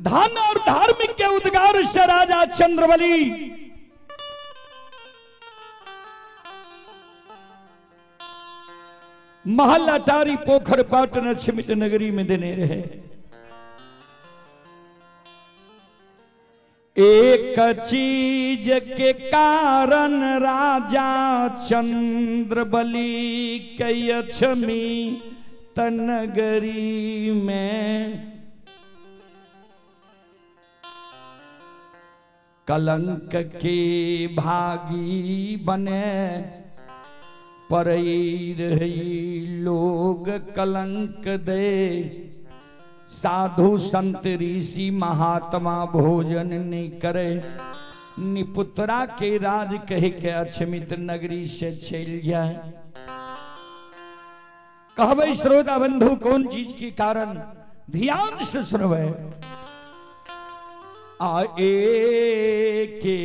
धन और धार्मिक के उद्गार से राजा चंद्रबली महल अटारी पोखर पाटन अक्षमित नगरी में देने रहे। एक चीज के कारण राजा चंद्रबली के अक्षमी तनगरी में कलंक के भागी बने पड़ई रही लोग कलंक दे। साधु संत ऋषि महात्मा भोजन नहीं करे। निपुत्रा के राज कह के अक्षमित नगरी से चल जाए। कहबे श्रोता बंधु कौन चीज के कारण, ध्यान से सुनबे। आ ए के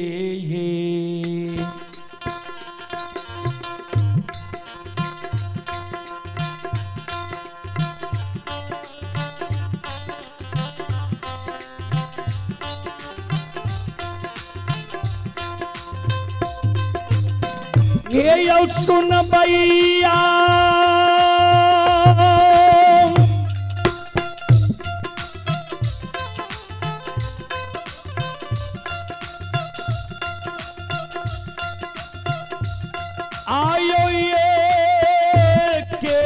ये ये सुन भैया आयो ये के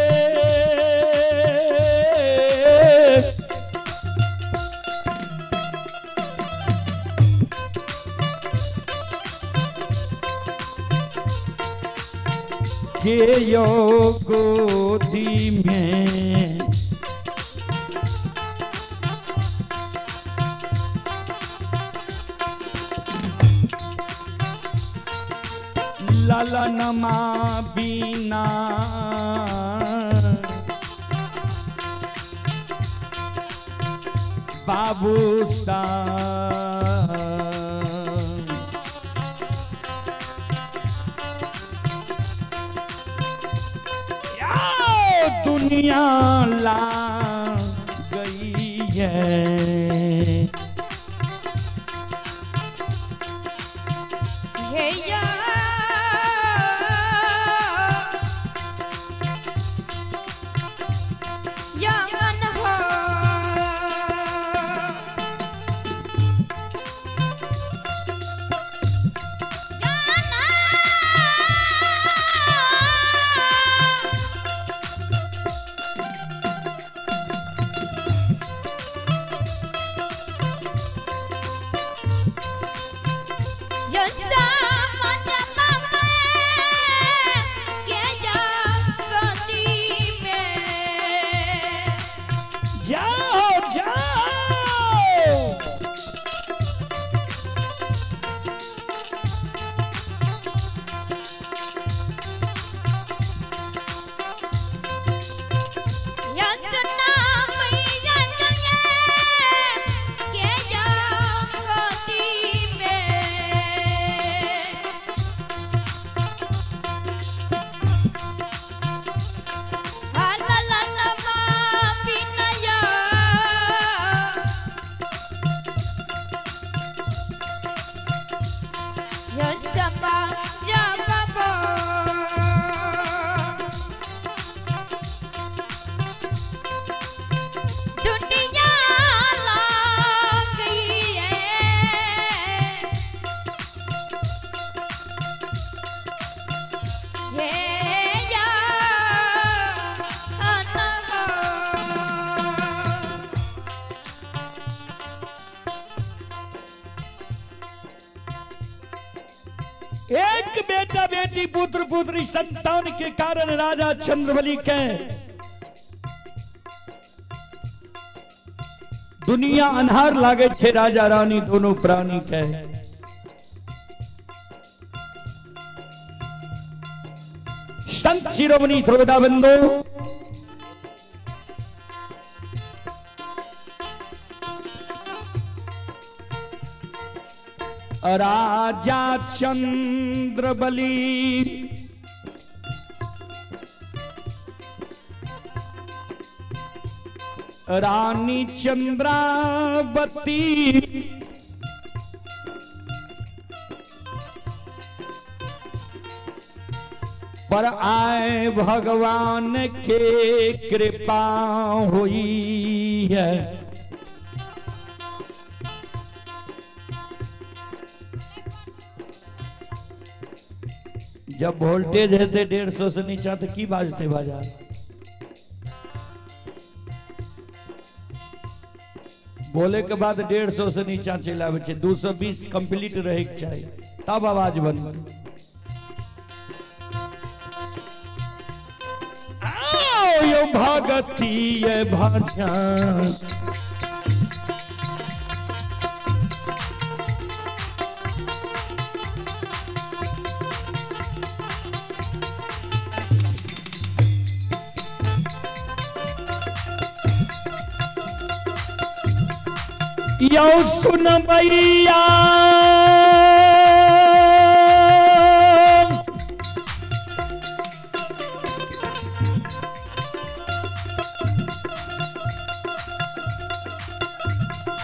यो गोदी में ललनमा बिना बाबू सा दुनिया ला गई है। जाओ जाओ एक बेटा बेटी पुत्र पुत्री संतान के कारण राजा चंद्रबली के दुनिया अन्हार लागे छे, राजा रानी दोनों प्राणी के। संत शिरोमणि श्रोता बंधु, राजा चंद्रबली रानी चंद्रावती पर आए भगवान के कृपा हुई है। जब वोल्टेज हेतै 150 से नीचा तऽ की बाजतै बाजार। बोले के बाद 150 से नीचा चलि आबै छै, 220 कंप्लीट रहै के चाही तब आवाज बनबै। आओ यो भगती ये भजन यौ सुनबैया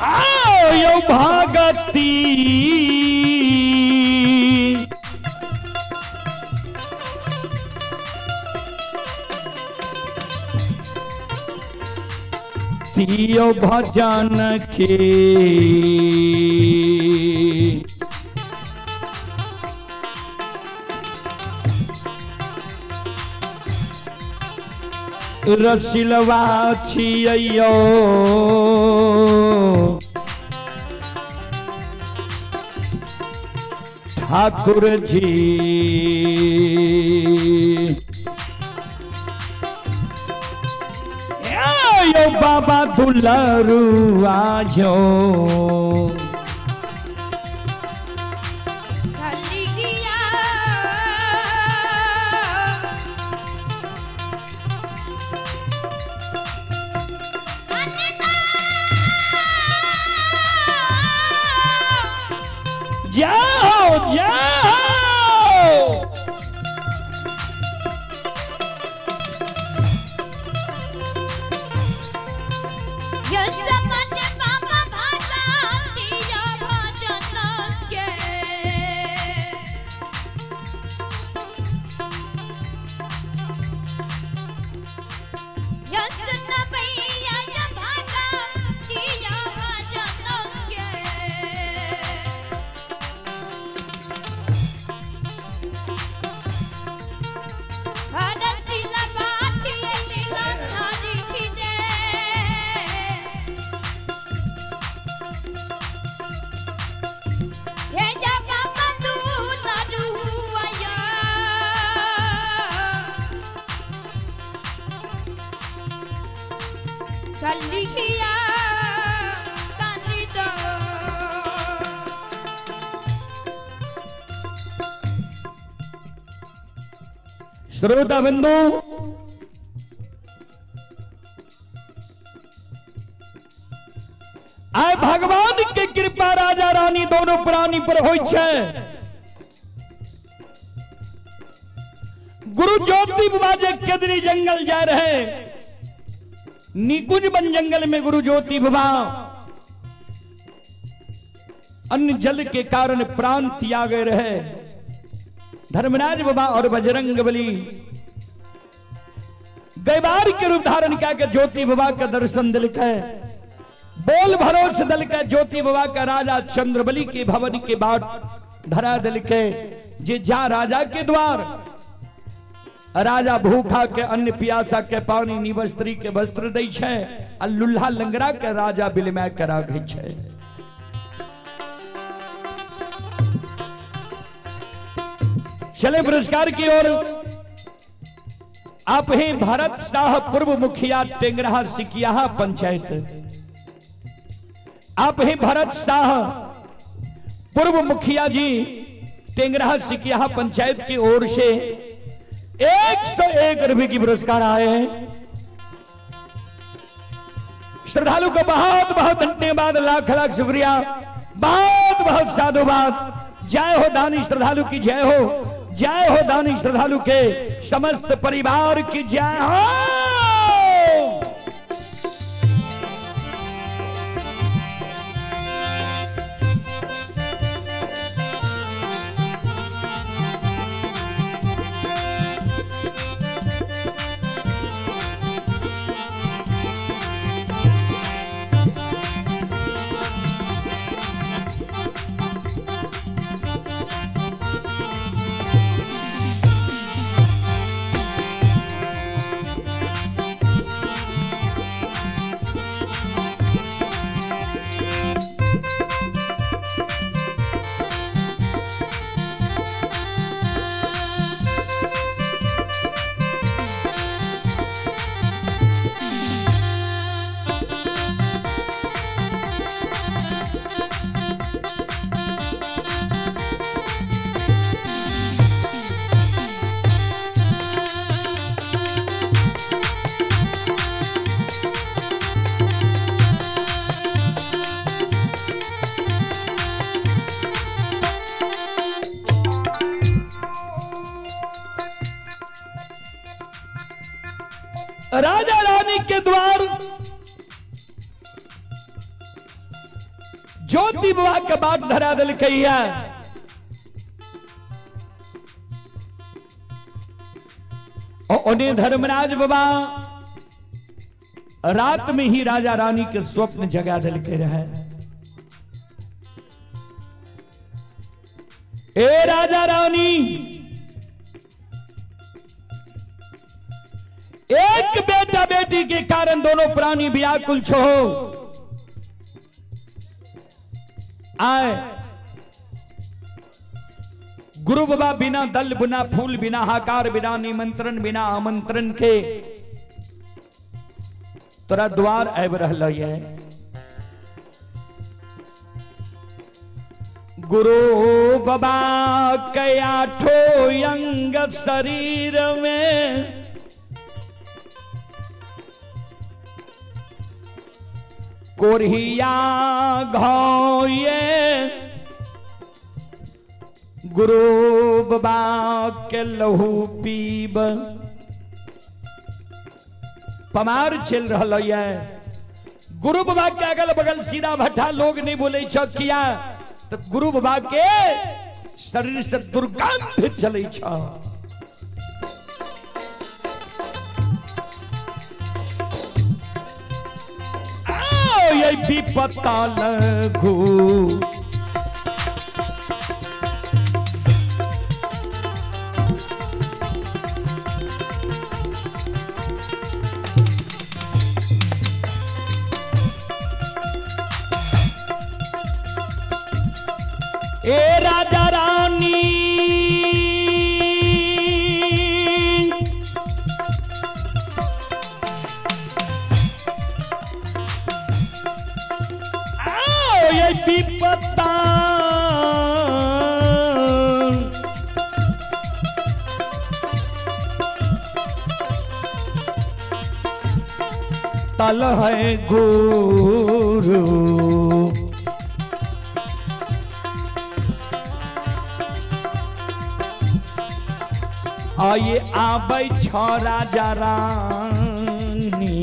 आओ यौ भगती दियो भजन के रसिलवा छियौ ठाकुर जी। यो बाबा दुलरुआ यो जाओ जाओ। श्रोता बंधु, आय भगवान के कृपा राजा रानी दोनों प्राणी पर होई छै। गुरु ज्योति बाबा जे केदरी जंगल जा रहे, निकुंज वन जंगल में गुरु ज्योति बाबा अन्न जल के कारण प्राण त्याग रहे। धर्मराज बाबा और बजरंग बली गैबार के रूप धारण क्या के ज्योति बाबा का दर्शन दिल के बोल भरोस दल के ज्योति बाबा का राजा चंद्रबली के भवन के बाट धरा दिल के जे जा राजा के द्वार राजा भूखा के अन्न प्यासा के पानी निवस्त्री के वस्त्र दै छै आ लुल्हा लंगड़ा के राजा बिलमा के राखै छै। चले पुरस्कार की ओर। आप ही भारत शाह पूर्व मुखिया टेंगराहा सिकियाहा पंचायत। आप ही भरत शाह पूर्व मुखिया जी टेंगराहा सिकियाहा पंचायत की ओर से 101 रुपए की पुरस्कार आए हैं। श्रद्धालु को बहुत बहुत धन्यवाद, लाख लाख शुक्रिया, बहुत बहुत साधुवाद। जय हो दानी श्रद्धालु की जय हो, जय हो दानी श्रद्धालु के समस्त परिवार की जय हो। राजा रानी के द्वार ज्योति बाबा के बात धरा देलकै है। ओने धर्मराज बाबा रात में ही राजा रानी के स्वप्न जगा देलकै रहे। ए राजा रानी, एक बेटा बेटी के कारण दोनों प्राणी व्याकुल छो। आए गुरु बाबा बिना दल बिना फूल बिना हाकार बिना निमंत्रण बिना आमंत्रण के तोरा द्वार आबि रहल है। गुरु बाबा के आठो अंग शरीर में कोरिया घोये, गुरु बाबा के लहू पीब पमार चल रहा है। गुरु बाबा के अगल बगल सीधा भट्ठा लोग नहीं बोले छ किया तो गुरु बाबा के शरीर से दुर्गंध चले छ। आओ ये विपता लघु ए राजा रानी, आओ ये विपता तल है गुरु आये आबै छ राजा रानी,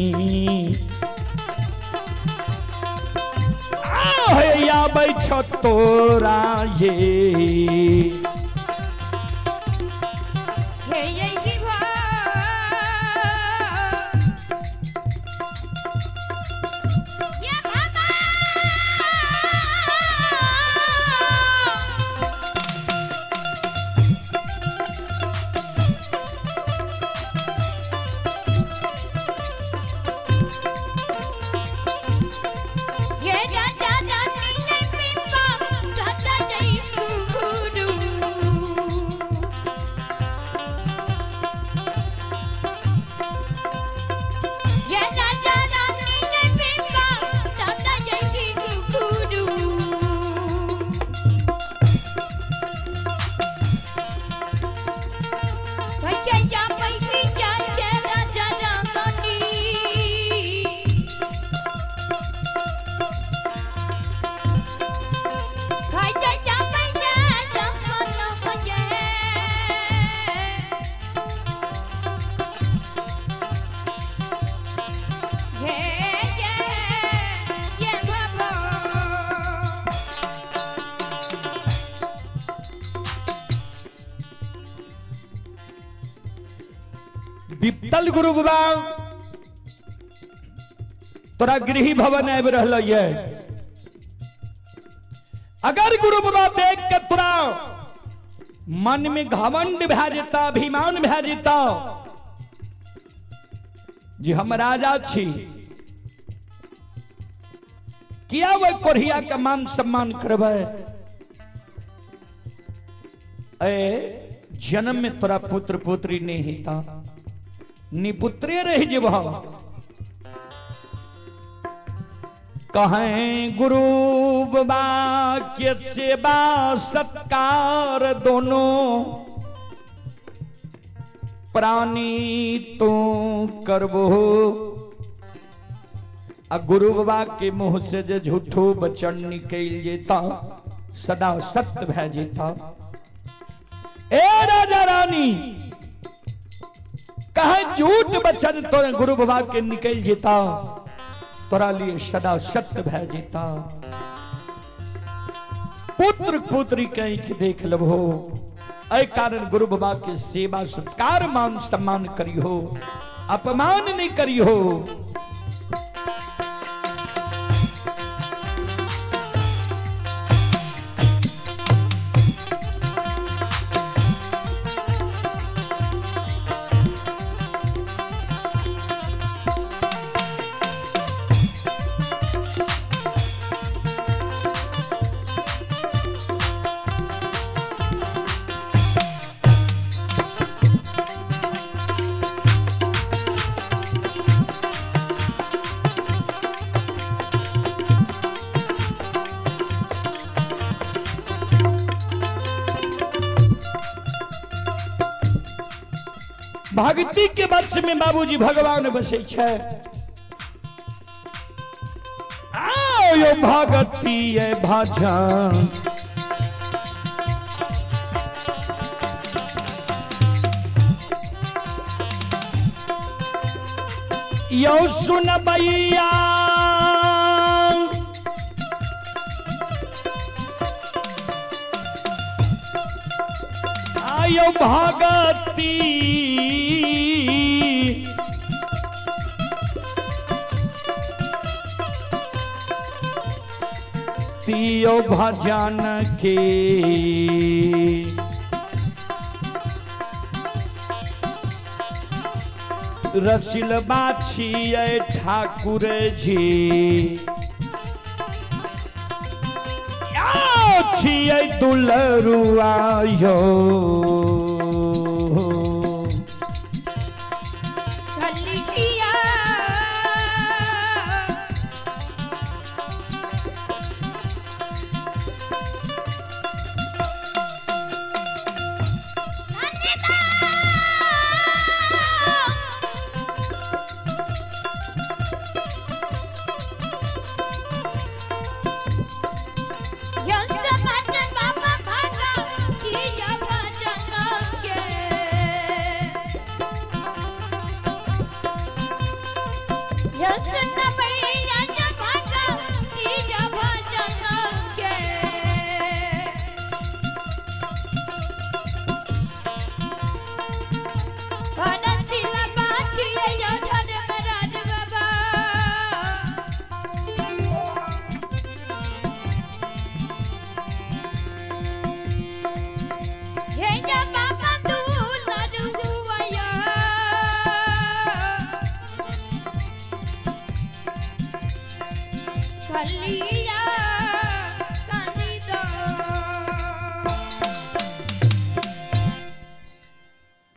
आहे आबै छ तोरा ये। हे ये शिवा या बाबा, ये राजा रानी ये पिपा दादा जय गुरु। ये राजा रानी ये पिपा दादा जय गुरु। भैया भैया जय राजा रानी, भैया भैया जहान भैया। ये ये ये बाबा। विपतल गुरु बाबा तोरा गृह भवन आबि रहल ये। अगर गुरु बाबा देख के तोरा मन में घमंड भए जेता, अभिमान भए जेता जी हम राजा छी, किया वह कोढ़िया के मान सम्मान करबै? ए जन्म में तोरा पुत्र पुत्री नहीं हेता, निपुत्रे रह जेबह। कहें गुरु बाबा के सेवा सत्कार दोनों प्राणी तू करबो। आ गुरु बाबा के मुंह से जे झूठो वचन निकल जेता सदा सत्य भए जेता। ए राजा रानी, कहे झूठ वचन तोरे गुरु बाबा के निकल जेता, तोरा लिए सदा सत्य भय जेता। पुत्र पुत्री के आँख देख लबो, एहि कारण गुरु बाबा के सेवा सत्कार मान सम्मान करियो, अपमान नहीं करियो। भक्ति के वश में बाबूजी भगवान बसै छै। आओ यो भगती ये भजन, यो सुनबैया आयो भगती तियो भजन के। रसिल बाछिए ठाकुर जी, छिए दुलरुआ यो।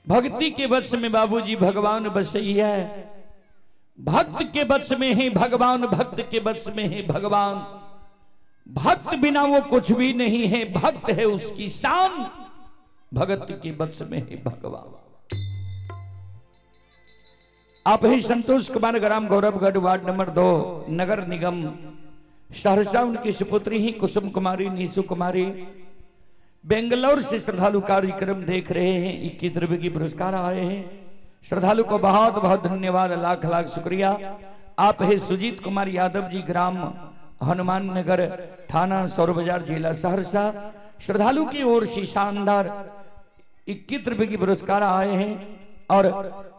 भक्ति के वश में बाबूजी भगवान बसई है, भक्त के वश में ही भगवान, भक्त के वश में ही भगवान। भक्त बिना वो कुछ भी नहीं है, भक्त है उसकी शान, भगत के वश में ही भगवान। आप ही संतोष कुमार, ग्राम गौरवगढ़, वार्ड नंबर 2, नगर निगम सहरसा, उनकी सुपुत्री ही कुसुम कुमारी, नीसु कुमारी, बेंगलोर से श्रद्धालु कार्यक्रम देख रहे हैं। 21 रुपए की पुरस्कार आए हैं। श्रद्धालु को बहुत बहुत धन्यवाद, लाख लाख शुक्रिया। आप है सुजीत कुमार यादव जी, ग्राम हनुमान नगर, थाना सौर बाजार, जिला सहरसा। श्रद्धालु की ओर से शानदार 21 रुपए की पुरस्कार आए हैं। और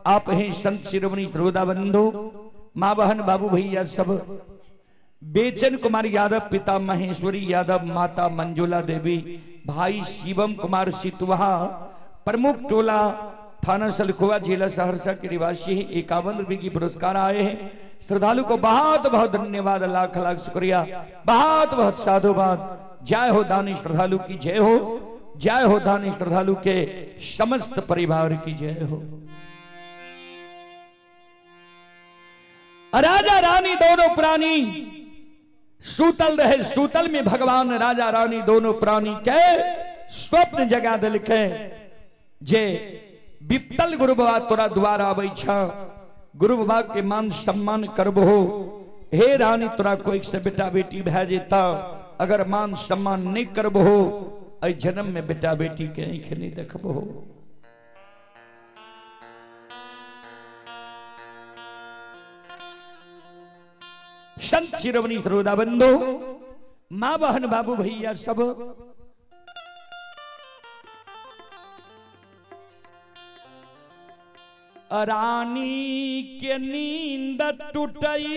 आप हैं संत शिरोमणि श्रोता बंधु, माँ बहन बाबू भैया सब, बेचन कुमार यादव, पिता महेश्वरी यादव, माता मंजुला देवी, भाई शिवम कुमार सितुहा, प्रमुख टोला, थाना सलखुआ, जिला सहरसा के निवासी हैं। 51 रुपए की पुरस्कार आए हैं। श्रद्धालु को बहुत बहुत धन्यवाद, लाख लाख शुक्रिया, बहुत बहुत साधुवाद। जय हो दानी श्रद्धालु की जय हो, जय हो दानी श्रद्धालु के समस्त परिवार की जय हो। राजा रानी दोनों प्राणी सूतल रहे, सूतल में भगवान राजा रानी दोनों प्राणी के स्वप्न जगा दिलके जे विपतल गुरु बाबा तोरा द्वार आबै छ, गुरु बाबा के मान सम्मान करबो। हे रानी तोरा कोई से बेटा बेटी भए जेता, अगर मान सम्मान नहीं करबो एहि जन्म में बेटा बेटी के आँख नहीं देखबो। संत शिरोमणि श्रोता बंधु, माँ बहन बाबू भैया सब, रानी के नींद टूटई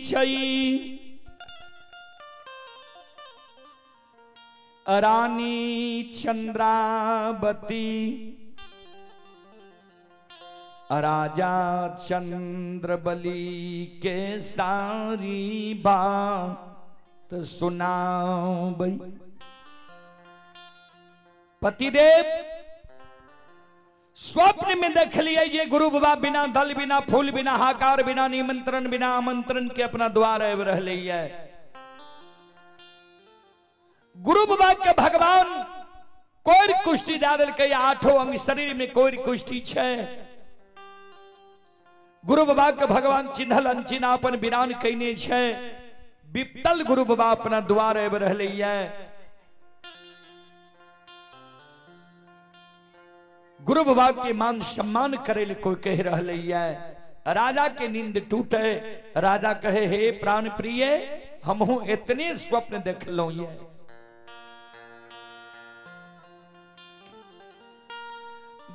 छई, रानी चंद्रावती राजा चंद्रबली के सारी बात सुनाबई। पतिदेव स्वप्न में देख लिये जे गुरु बाबा बिना दल बिना फूल बिना हाकार बिना निमंत्रण बिना आमंत्रण के अपना द्वार आबि रहले ये। गुरु बाबा के भगवान कोर कुष्ठी दए देलकै, आठों अंग शरीर में कोर कुष्ठी छै। गुरु बाबा के भगवान चिन्हल अनचिन्ह अपन विरान कयने छै। विपतल गुरु बाबा अपना द्वार आबि रहले ये। गुरु बाबा के मान सम्मान करे ले कोई कह रहले ये। राजा के नींद टूटे, राजा कहे हे प्राण प्रिय, हमहू इतने स्वप्न देखलहुं ये।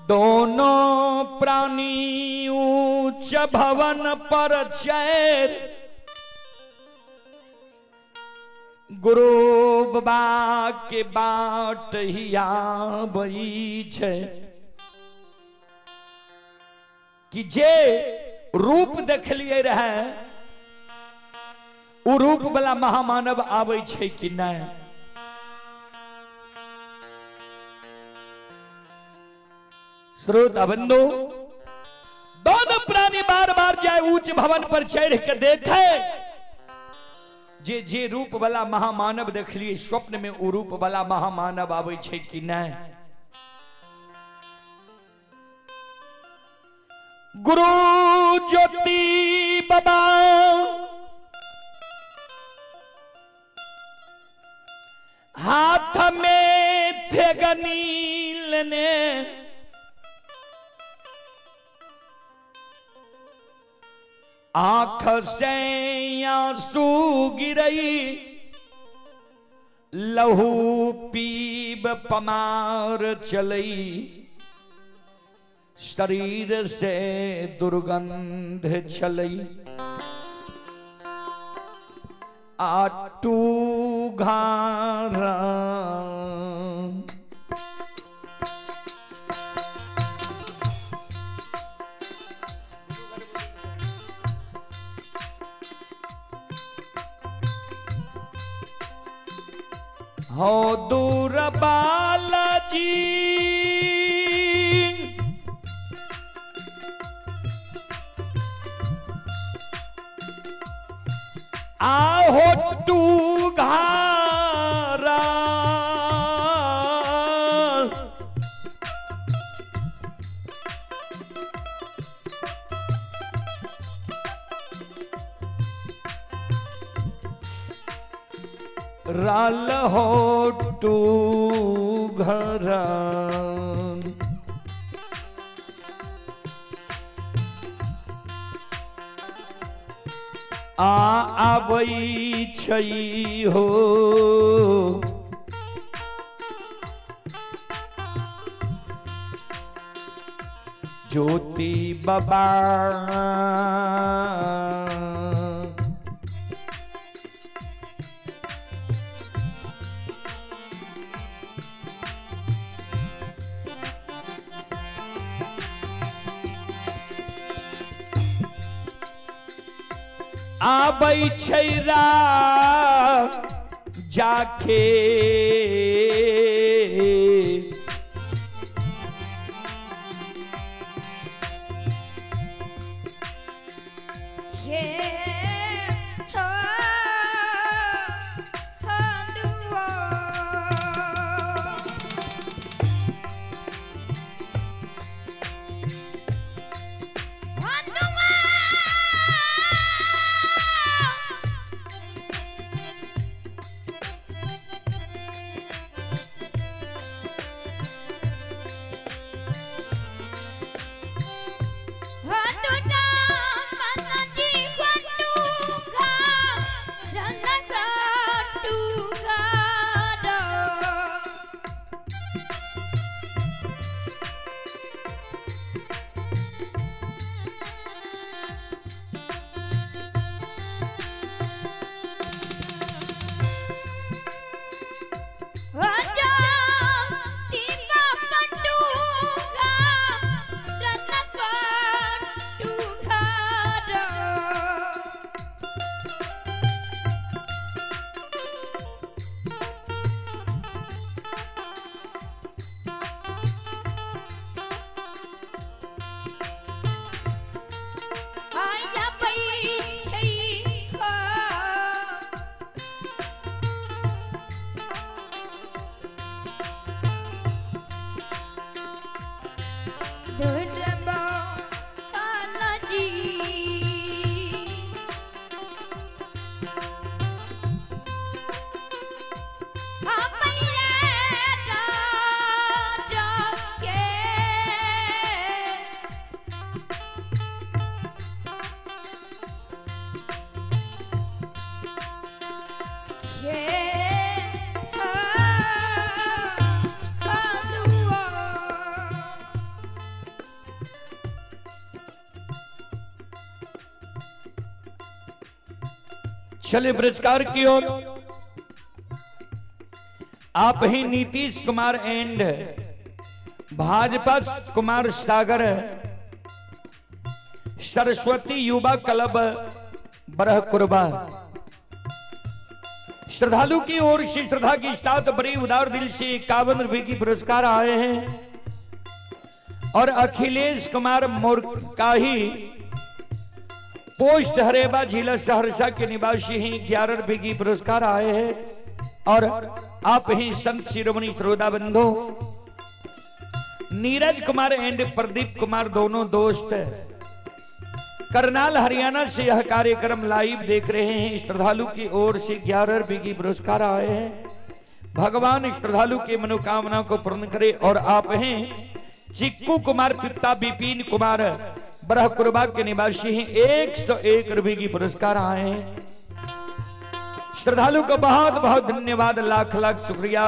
दोनों प्राणी ऊंच भवन पर चैर, गुरु बाबा के बाट ही आबई छै। कि जे रूप देखलिए रहे उ रूप वाला महामानव आबै छै कि नहीं। श्रोता बंधु, दोनों प्राणी बार बार जाए ऊंच भवन पर चढ़ के देखे, जे जे रूप वाला महामानव देखलिए स्वप्न में उ रूप वाला महामानव आबै छै कि नहीं। गुरु ज्योति बाबा हाथ में थे गनील ने, आंख से आंसू गिरई, लहू पीब पमार चलई, शरीर से दुर्गंध चलई, आटू घारा। हो दूर बालाजी आहो टू घारा, राल हो टू घरा। आ आबै छै हो, ज्योति बाबा आबै छै जाके, हे हो हो दुओ हो दुआ। के हो दुआ। चले पुरस्कार की ओर। आप ही नीतीश कुमार एंड भाजपा कुमार सागर, सरस्वती युवा क्लब बरहकुरबा, श्रद्धालु की ओर से श्रद्धा की साथ बड़ी उदार दिल से 51 रुपए की पुरस्कार आए हैं। और अखिलेश कुमार मोरकाही, पोस्ट हरेबा, जिला सहरसा के निवासी ही 11 रुपए की पुरस्कार आए हैं। और आप ही संत शिरोमणि श्रोता बंधु नीरज कुमार एंड प्रदीप कुमार दोनों दोस्त करनाल हरियाणा से यह कार्यक्रम लाइव देख रहे हैं। श्रद्धालु की ओर से 11 रुपए की पुरस्कार आए हैं। भगवान श्रद्धालु की मनोकामना को पूर्ण करे। और आप हैं चिक्कू कुमार पिता विपिन कुमार बरहकुरबा के निवासी हैं, 101 रुपए की पुरस्कार आए हैं। श्रद्धालु को बहुत बहुत धन्यवाद, लाख लाख शुक्रिया,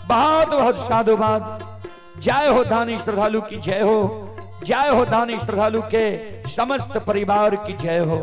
बहुत बहुत साधुवाद। जय हो दानी श्रद्धालु की जय हो, जय हो दानी श्रद्धालु के समस्त परिवार की जय हो।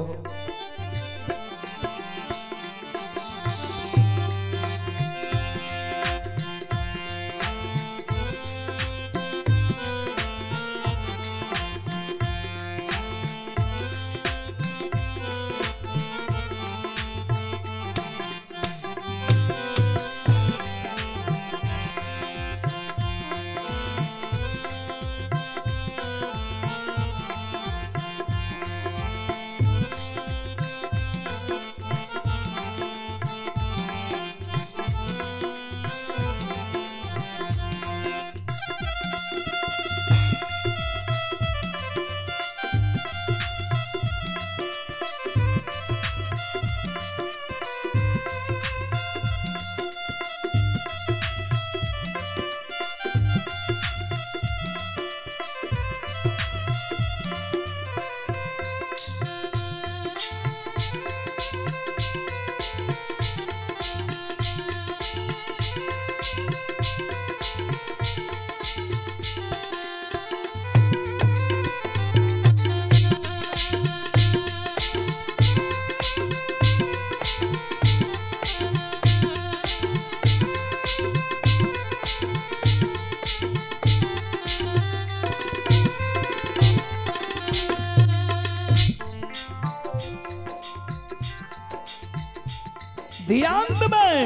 ध्यान में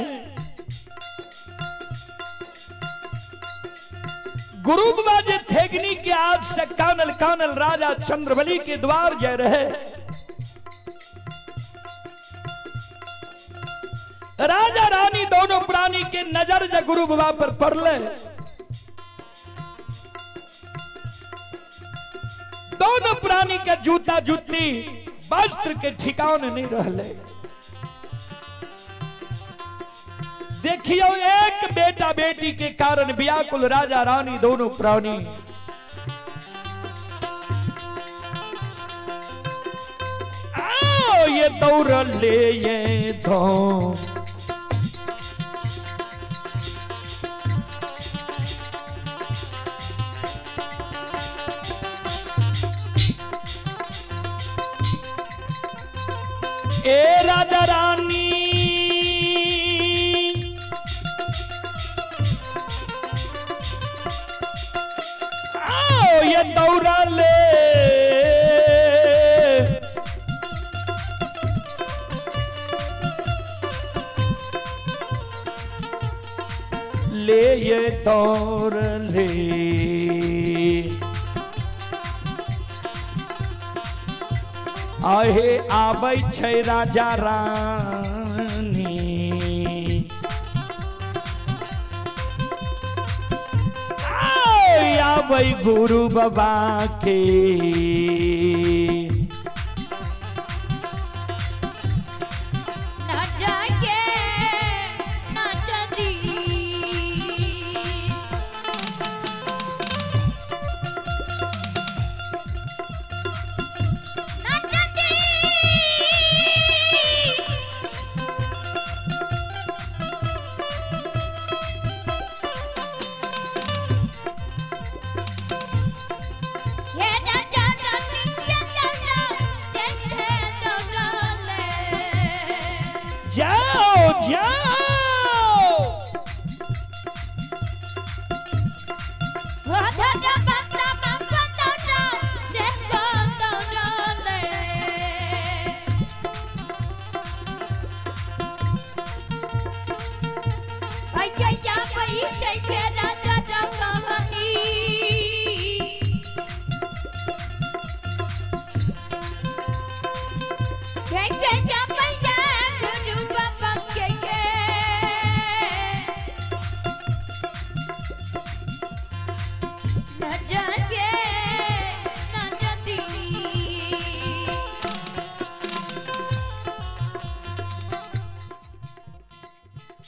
गुरु बाजे थेगनी के आज से कानल कानल राजा चंद्रबली के द्वार जय रहे। राजा रानी दोनों प्राणी के नजर ज गुरु बाबा पर पड़ले, दोनों प्राणी के जूता जूती वस्त्र के ठिकाने नहीं रहले। देखियो एक बेटा बेटी के कारण व्याकुल राजा रानी दोनों प्राणी। आओ ये दौड़ ले ये धो ए राजा रानी, आओ ये दौड़ा ले ले ये दौड़ ले। आहे आबै छै राजा रानी, आबै गुरु बाबा के। ना जाके ना चांदी ना चांदी। जाओ।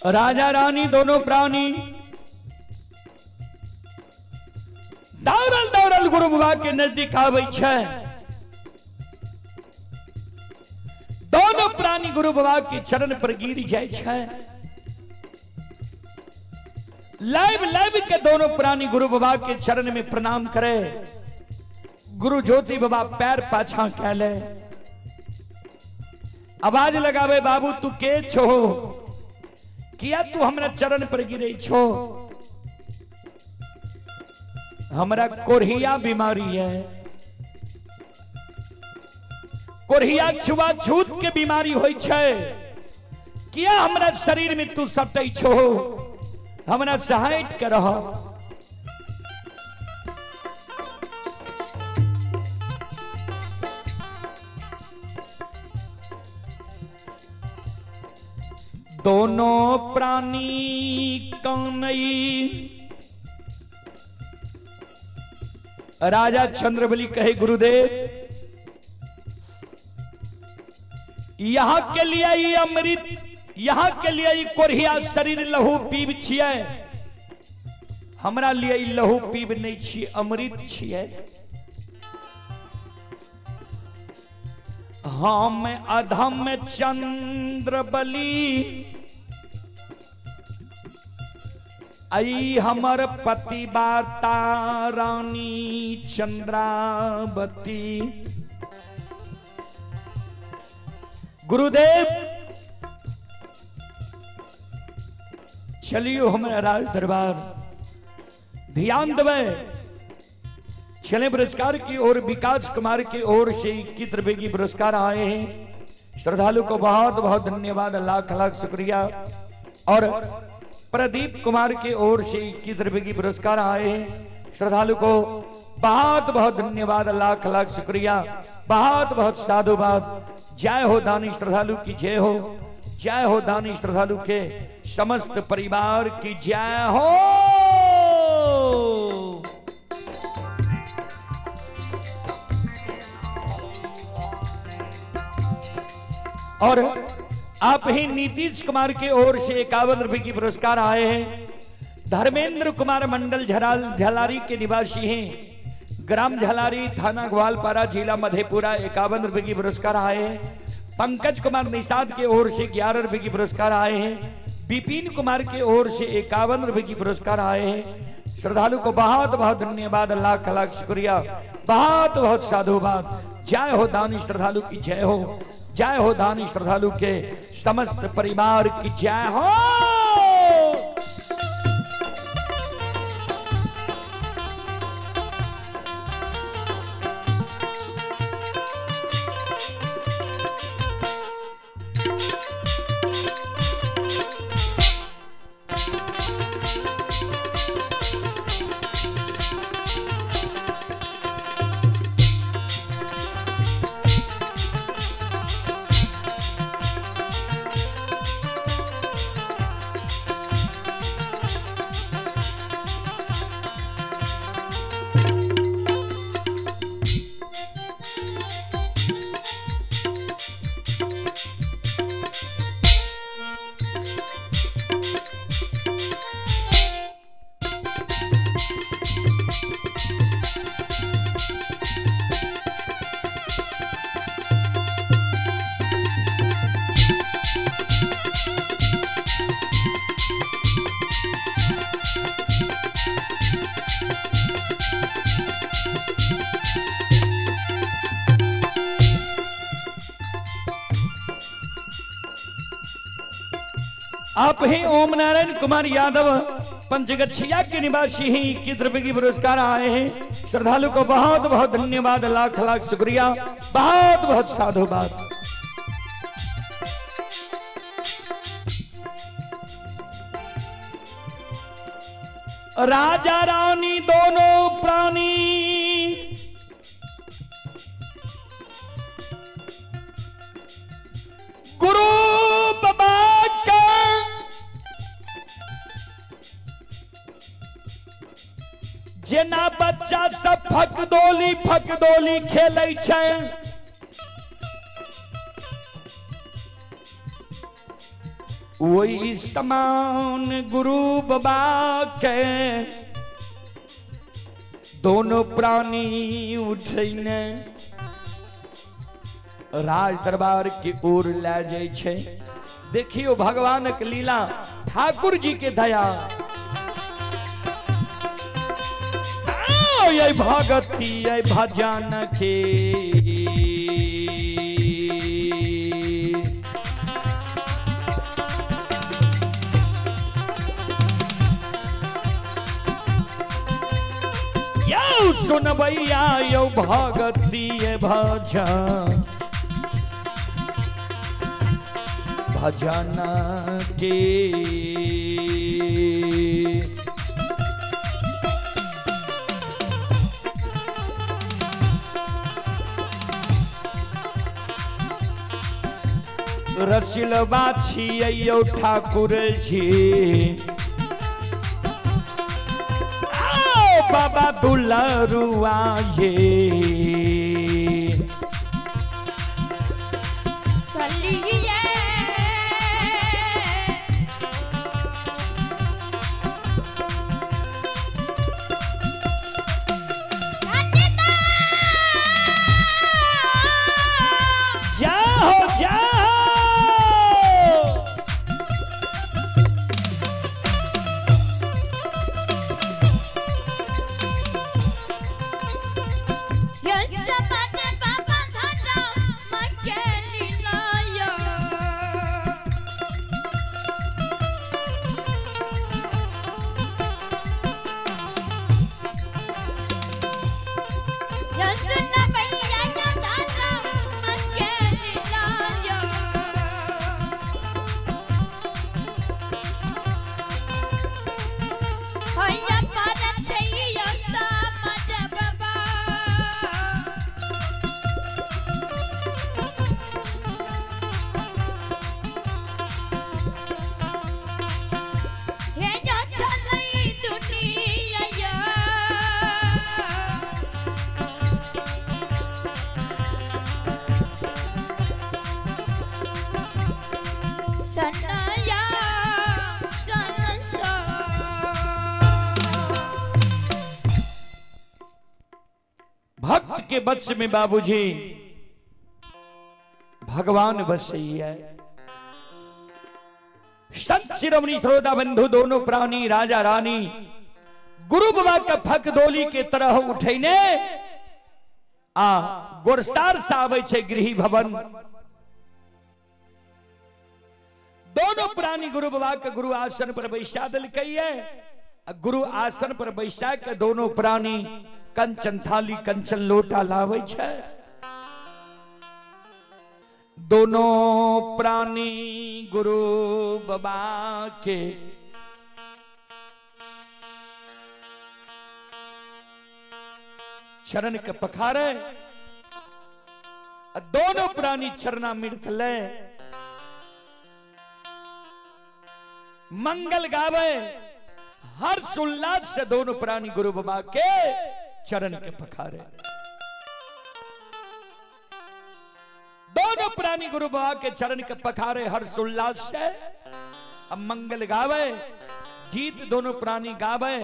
राजा रानी दोनों प्राणी दौड़ल दौड़ल गुरु बाबा के नजदीक आबै छै। दोनों प्राणी गुरु बाबा के चरण पर गिर जाइ छै। लाइव लाइव के दोनों प्राणी गुरु बाबा के चरण में प्रणाम करे। गुरु ज्योति बाबा पैर पाछा कैले, आवाज लगावे, बाबू तू के छो, किया तू हमरा चरण पर गिरे छो? हमरा कोढ़िया बीमारी है, कोढ़िया छुआछूत के बीमारी होई छै, किया हमरा शरीर में तू सटै छो? हमरा से हट के रह। दोनों प्राणी कनई। राजा चंद्रबली कहे, गुरुदेव यहां के लिए ई अमृत, यहां के लिए ई कोढ़िया शरीर लहू पीब छियै, हमरा लिए ई लहू पीब नहीं छियै, अमृत छियै। हम अधम चंद्रबली, आई हमर पति बाता रानी चंद्रावती। गुरुदेव चलियो हमारा राज दरबार, ध्यान देवे। छले पुरस्कार की ओर विकास कुमार की ओर से 21 रुपए की पुरस्कार आए हैं। श्रद्धालु को बहुत बहुत धन्यवाद, लाख लाख शुक्रिया। और प्रदीप कुमार की ओर से 21 रुपए की पुरस्कार आए हैं। श्रद्धालु को बहुत बहुत धन्यवाद, लाख लाख शुक्रिया, बहुत बहुत साधुवाद। जय हो दानी श्रद्धालु की जय हो, जय हो दानी श्रद्धालु के समस्त परिवार की जय हो। और आप ही नीतीश कुमार की ओर से 51 रुपए की पुरस्कार आए हैं। धर्मेंद्र कुमार मंडल झलारी के निवासी हैं, ग्राम झलारी, थाना ग्वालपारा, जिला मधेपुरा, 51 रुपए की पुरस्कार आए हैं। पंकज कुमार निषाद की ओर से 11 रुपए की पुरस्कार आए हैं। विपिन कुमार की ओर से 51 रुपए की पुरस्कार आए हैं। श्रद्धालु को बहुत बहुत धन्यवाद, लाख लाख शुक्रिया, बहुत बहुत साधुवाद। जय हो दानी श्रद्धालु की जय हो, जय हो दानी श्रद्धालु के समस्त परिवार की जय हो। आप ही ओम नारायण कुमार यादव पंचगछिया के निवासी ही 21 रुपए की पुरस्कार आए हैं। श्रद्धालु को बहुत बहुत धन्यवाद, लाख लाख शुक्रिया, बहुत बहुत साधुवाद। राजा रानी दोनों प्राणी गुरु बाबा का जेना बच्चा सब फकदोली फकदोली खेलै छै, वही समान गुरु बाबा के दोनों प्राणी उठैने राज दरबार की ओर लए जाइ छै। देखियो भगवानक लीला, ठाकुर जी के दया। ये भगती ये भजन के यौ सुनबैया यौ भगती ये भजन भजन के। रसिलबा छियै यौ ठाकुर जी, आओ बाबा दुलरुआ ये। चलिए जाओ जाओ। भक्त के वश में बाबूजी भगवान बसैया। संत शिरोमणि श्रोता बंधु दोनों प्राणी राजा रानी गुरु बाबा के फकदोली के तरह उठैने आ गोरसार से आबै छै गृह भवन। दोनों प्राणी गुरु बाबा के गुरु आसन पर बैसा देलकै आ गुरु आसन पर बैसा के दोनों प्राणी कंचन थाली कंचन लोटा लाबै छै। दोनों प्राणी गुरु बाबा के चरण के पखारे, दोनों प्राणी चरणामृत ले मंगल गावे, हर्ष उल्लास से दोनों प्राणी गुरु बाबा के चरण के पखारे। दोनों प्राणी गुरु बाबा के चरण के पखारे हर्ष उल्लास से अब मंगल गावे, गीत दोनों प्राणी गावे,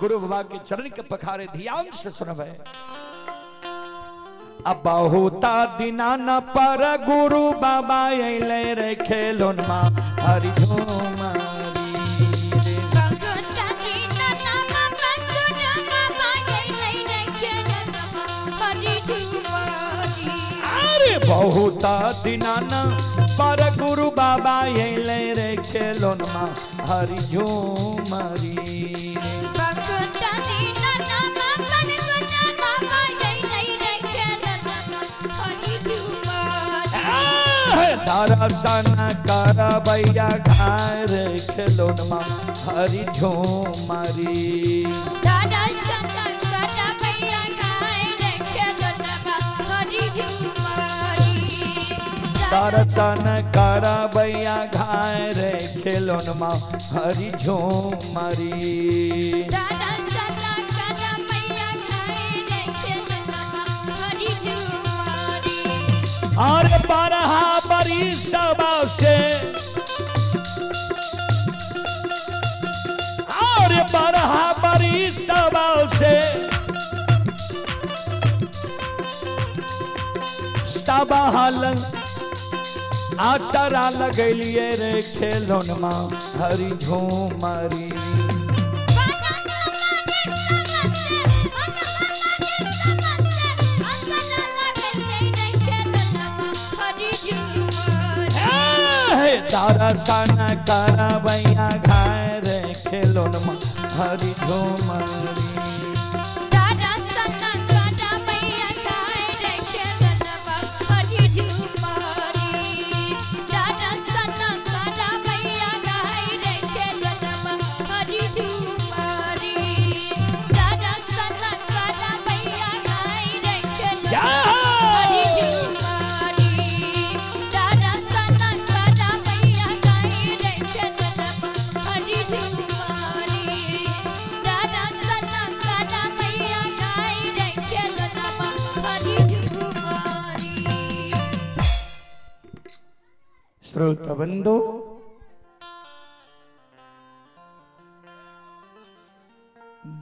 गुरु बाबा के चरण के पखारे ध्यान से सुनवे। अब बहुता दिना न पर गुरु बाबा अइले रे खेलोन मा हरि झूमारी रे। अरे बहुता दिना न पर गुरु बाबा अइले रे खेलोन खेलोनमा हरि झूमरी। बकुता दीनानामा बनगुना बाबा अइलै रे खेलनमा हरि झुमरी। दर्शन करबैया गाय रे खेलोनमा हरि झूमरी। दर्शन करबैया गाय रे खेलनमा हरि झुमरी। दर्शन करबैया घाय रे खेलोनमा हरि झूमरी। दर्शन करबैया गाय रे खेलनमा हरि झुमरी। और बारहा बरी सभा से, और बारहा बरी सभा से सबहल आसरा लगलिए रे खेलोनमा हरि झूमरी। दर्शन करबैया घाय रे खेलोनमा हरि झूमरी। हरि श्रोता बंधु,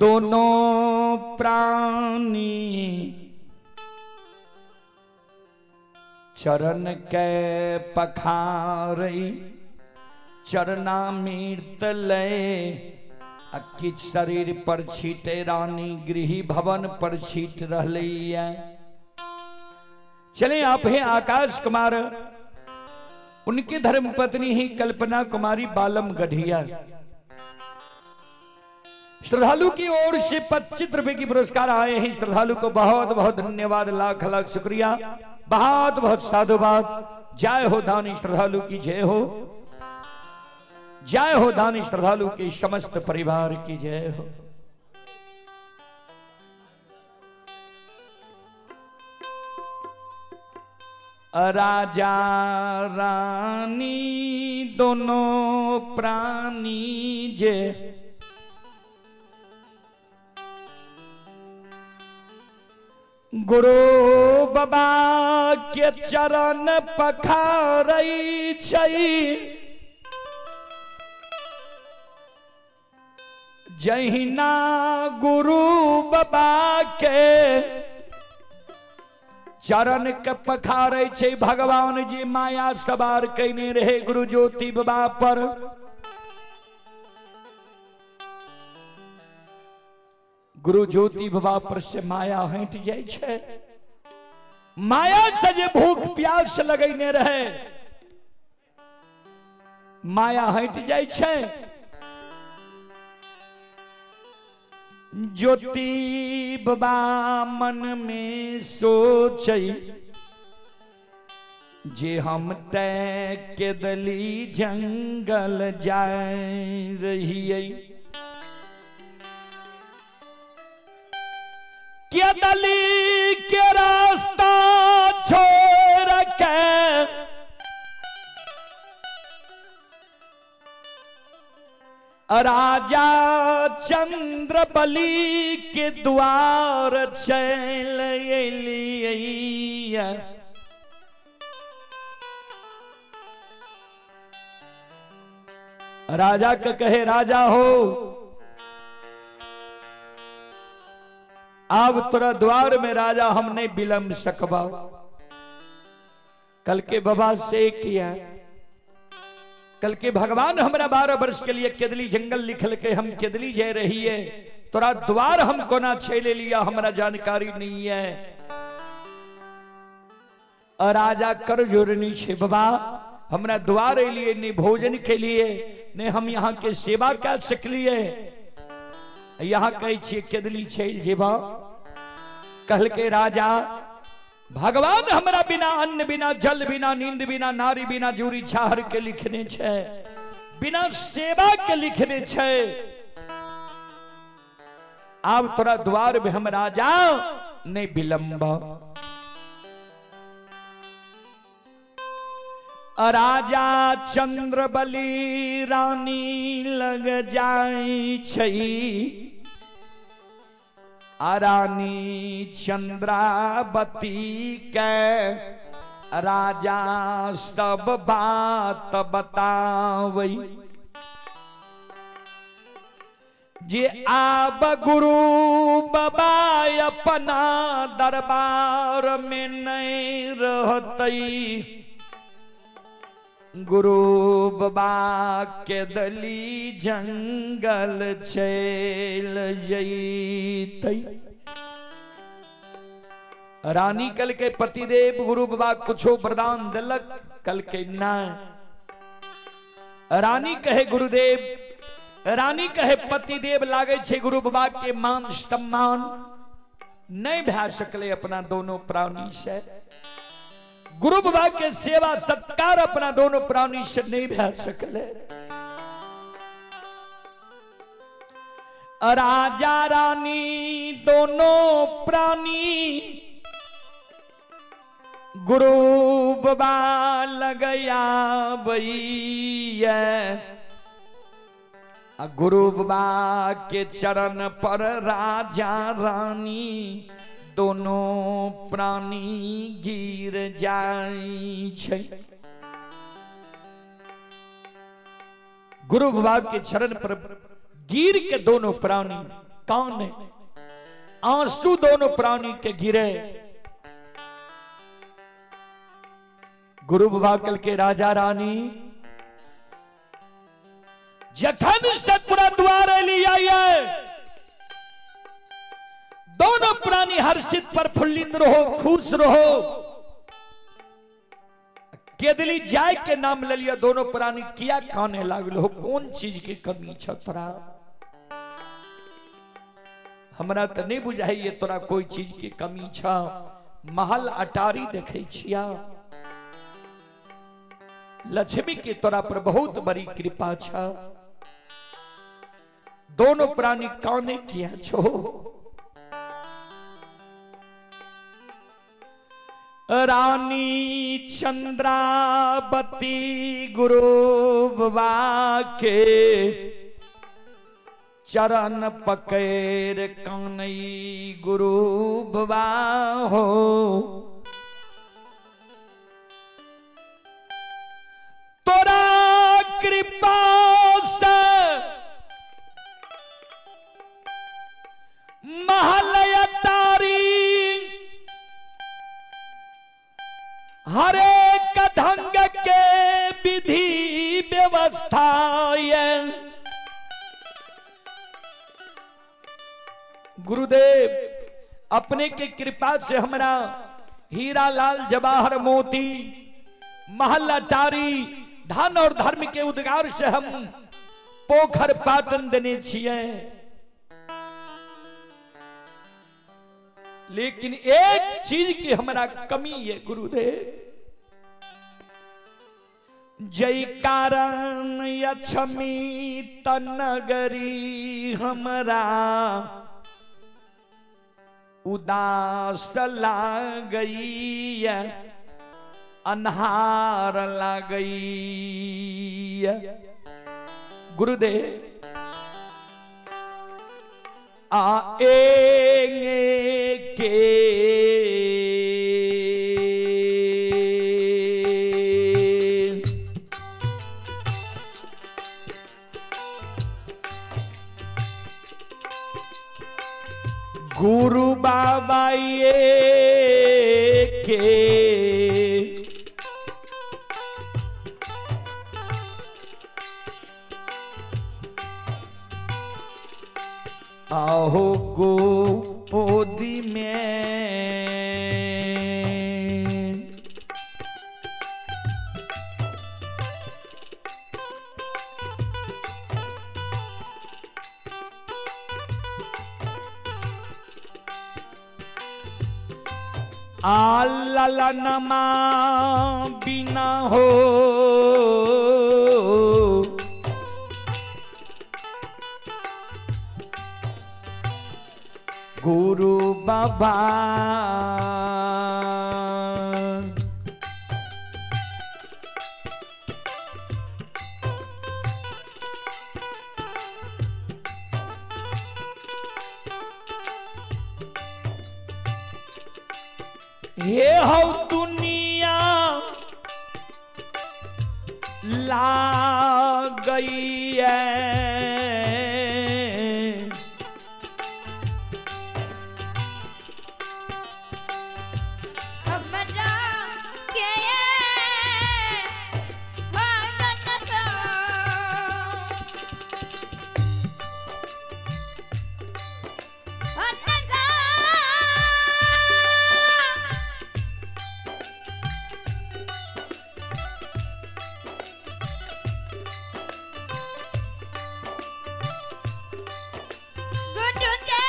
दोनों प्राणी चरण के पखारई चरणामृत ले, आ किछ शरीर पर छीटे रानी गृह भवन पर छीट रही है। चले आप हैं आकाश कुमार, उनकी धर्मपत्नी ही कल्पना कुमारी बालम गढ़िया। श्रद्धालु की ओर से 25 रुपए की पुरस्कार आए हैं। श्रद्धालु को बहुत बहुत धन्यवाद, लाख लाख शुक्रिया, बहुत बहुत साधुवाद। जय हो दानी श्रद्धालु की जय हो, जय हो दानी श्रद्धालु के समस्त परिवार की जय हो। राजा रानी दोनों प्राणी जे गुरु बाबा के चरण पखारई छै, जहिना गुरु बाबा के चरण के पखारै छै भगवान जी माया सवार कयने रहे गुरु ज्योति बाबा पर। गुरु ज्योति बाबा पर से माया हटि जाइ छै, माया से जे भूख प्यास लगैने रहे माया हटि जाइ छै। ज्योति बाबा मन में सोचै जे हम तै केदली जंगल जाय रहियै, केदली के रास्ता छोड़ के राजा चंद्र बलि के द्वार चल एलियै। राजा के कहे राजा हो अब तोरा द्वार में राजा हम नहीं विलंब सकबा। कल के बाबा से किया, कल के भगवान हमरा 12 वर्ष के लिए केदली जंगल लिखल के हम केदली जा रही है, तोरा द्वार हम कोना छेले लिया हमरा जानकारी नहीं है। और राजा कर जोड़नी छे बाबा हमरा द्वार एलिए, नहीं भोजन के लिए, नहीं हम यहाँ के सेवा कर सकलिए। यहाँ कहै छियै केदली चलि जेबा। कहलकै राजा भगवान हमरा बिना अन्न बिना जल बिना नींद बिना नारी बिना जूरी छाहर के लिखने छै, बिना सेवा के लिखने छै। आब तोरा द्वार में हम राजा नहीं विलंब। राजा चंद्रबली रानी लग जाई छै, आ रानी चंद्रावती के राजा सब बात बतावई। जे आब गुरु बाबा अपना दरबार में नहीं रहतई, गुरु बाबा के दली जंगल चल जैतई। रानी कल के पतिदेव गुरु बाबा कुछो वरदान दिलक, कल के ना। रानी कहे गुरुदेव, रानी कहे पतिदेव लागे छे गुरु बाबा के मान सम्मान नहीं भै सकले अपना दोनों प्राणी से। गुरु बाबा के सेवा सत्कार अपना दोनों प्राणी से नहीं भै सकले। राजा रानी दोनों प्राणी गुरु बाबा लगया भैया, गुरु बाबा के चरण पर राजा रानी दोनों प्राणी गिर जाई छै। गुरु बाबा के चरण पर गिर के दोनों प्राणी कान आंसू दोनों प्राणी के गिरे। गुरु बाबा कल के राजा रानी जखन से पूरा द्वार लिया दोनों प्राणी हर्षित प्रफुल्लित रहो, खुश रहो। केदली जाय के नाम ले लिया दोनों प्राणी किया काने लागल हो, कौन चीज के कमी छ तोरा? हमरा तो नहीं बुझाइए तोरा कोई चीज के कमी छ। महल अटारी देखे छिया, लक्ष्मी के तोरा पर बहुत बड़ी कृपा छ। दोनों प्राणी काने किया छो? रानी चंद्रावती गुरु बाबा के चरण पकड़ कानई गुरु बाबा हो। तोरा कृपा से महल अटारी हरेक ढंग के विधि व्यवस्था ये। गुरुदेव अपने के कृपा से हमरा हीरा लाल जवाहर मोती महल अटारी धन और धर्म के उद्गार से हम पोखर पाटन देने छिए। लेकिन एक चीज की हमरा कमी है गुरुदेव, जय कारण लक्ष्मी तनगरी हमरा उदास लागई, अन्हार लागई। गुरुदेव आएंगे के गुरु बाबा ये के आहो गोदी में आ ललनमा बिना हो गुरु बाबा। हे हौ दुनिया ला गई है। हमरा के भजन सो अनगा गुरुदेव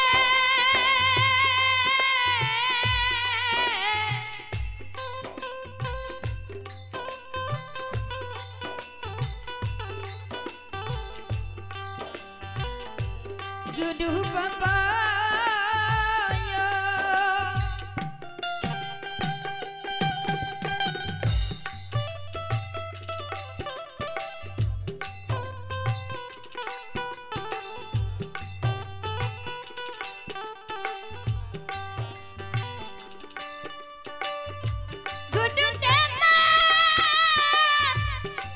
गुरु बाबा गुरुदेव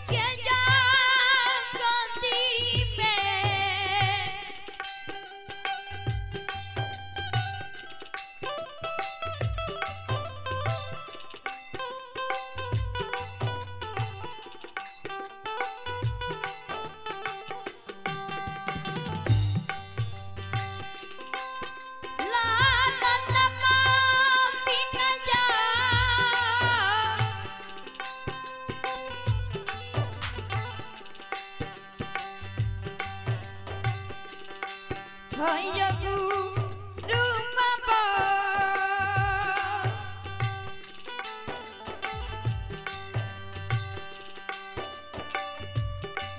के जागती में लालनमा बिन जा हय गुरु बाबा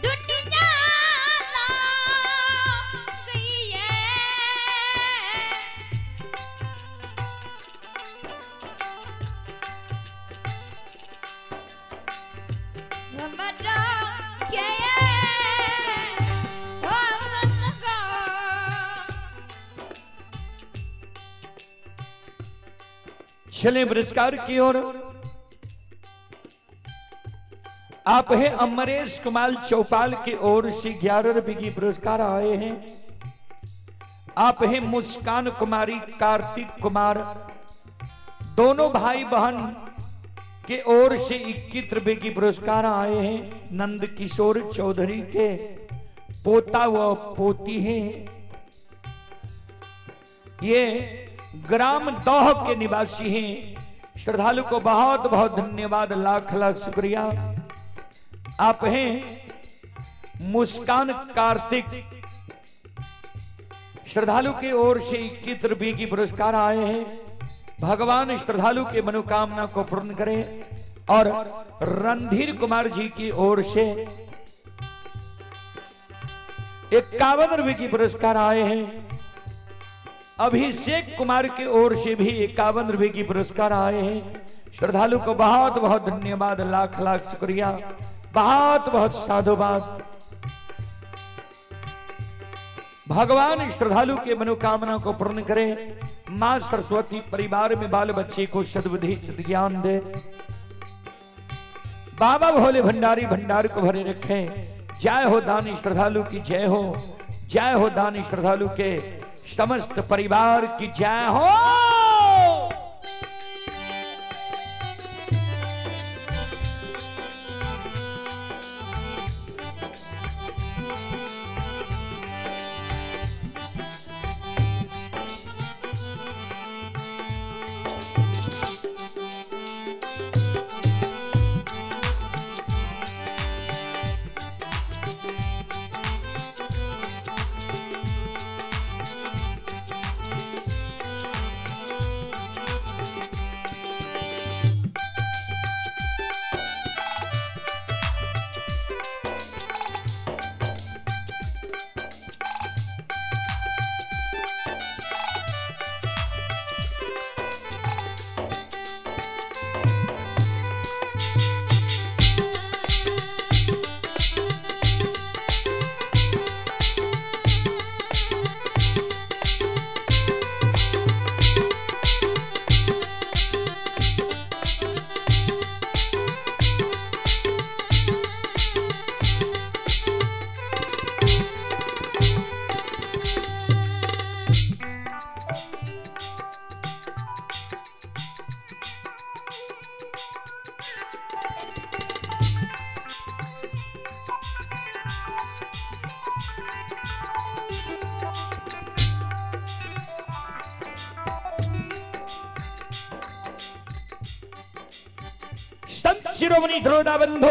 दुनिया ला गई है। हमरा के भवन का चले पुरस्कार की ओर। आप हैं अमरेश कुमार चौपाल की ओर से 11 रुपए की पुरस्कार आए हैं। आप हैं मुस्कान कुमारी, कार्तिक कुमार, दोनों भाई बहन के ओर से 21 रुपए की पुरस्कार आए हैं। नंद किशोर चौधरी के पोता व पोती हैं, ये ग्राम दौह के निवासी हैं। श्रद्धालु को बहुत बहुत धन्यवाद, लाख लाख शुक्रिया। आप हैं मुस्कान कार्तिक, श्रद्धालु की ओर से 21 रुपए की पुरस्कार आए हैं। भगवान श्रद्धालु के मनोकामना को पूर्ण करें। और रणधीर कुमार जी की ओर से 51 रुपए की पुरस्कार आए हैं। अभिषेक कुमार की ओर से भी 51 रुपए की पुरस्कार आए हैं। श्रद्धालु को बहुत बहुत धन्यवाद, लाख लाख शुक्रिया, बहुत बहुत साधुवाद। भगवान श्रद्धालु के मनोकामना को पूर्ण करें। मां सरस्वती परिवार में बाल बच्चे को सद्बुद्धि सद्ज्ञान दे। बाबा भोले भंडारी भंडार को भरे रखें। जय हो दानी श्रद्धालु की जय हो, जय हो दानी श्रद्धालु के समस्त परिवार की जय हो। शिरोमणि श्रोता बंधु,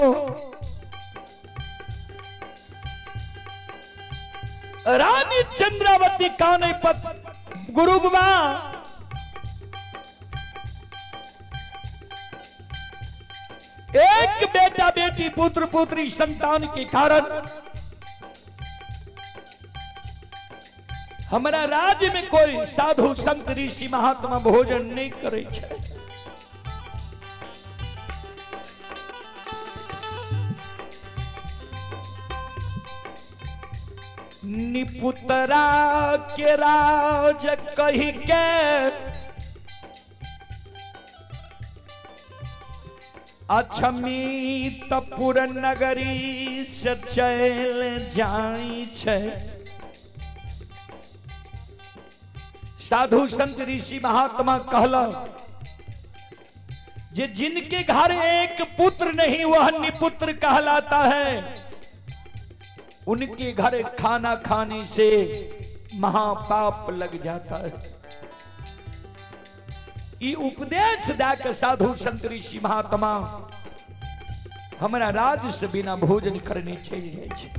रानी चंद्रावती काने पत गुरु बाबा एक बेटा बेटी पुत्र पुत्री संतान के कारण हमारा राज्य में कोई साधु संत ऋषि महात्मा भोजन नहीं करे छै। निपुतरा के राज कही के अक्षमी तपुर नगरी से चल जाई छै। साधु संत ऋषि महात्मा कहला जे जिनके घर एक पुत्र नहीं वह निपुत्र कहलाता है, उनके घर खाना खाने से महापाप लग जाता है। ई उपदेश दे साधु संत ऋषि महात्मा हमरा राज से बिना भोजन करने चलि जाइ छै।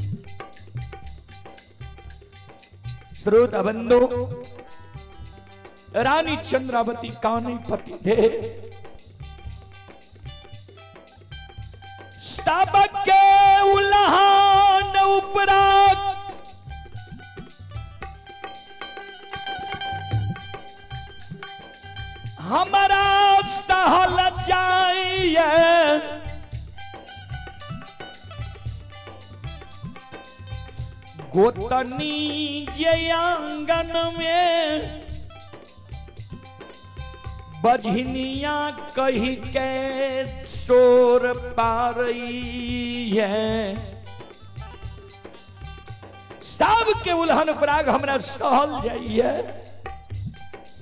श्रोता बंधु, रानी चंद्रावती काने पति दे सबके उल्हान उपरा हमारा सहल जाइए, गोतनी जे आंगन में बझनिया कही के शोर पारई है। सबके उल्हन पराग हमरा सहल जाइए,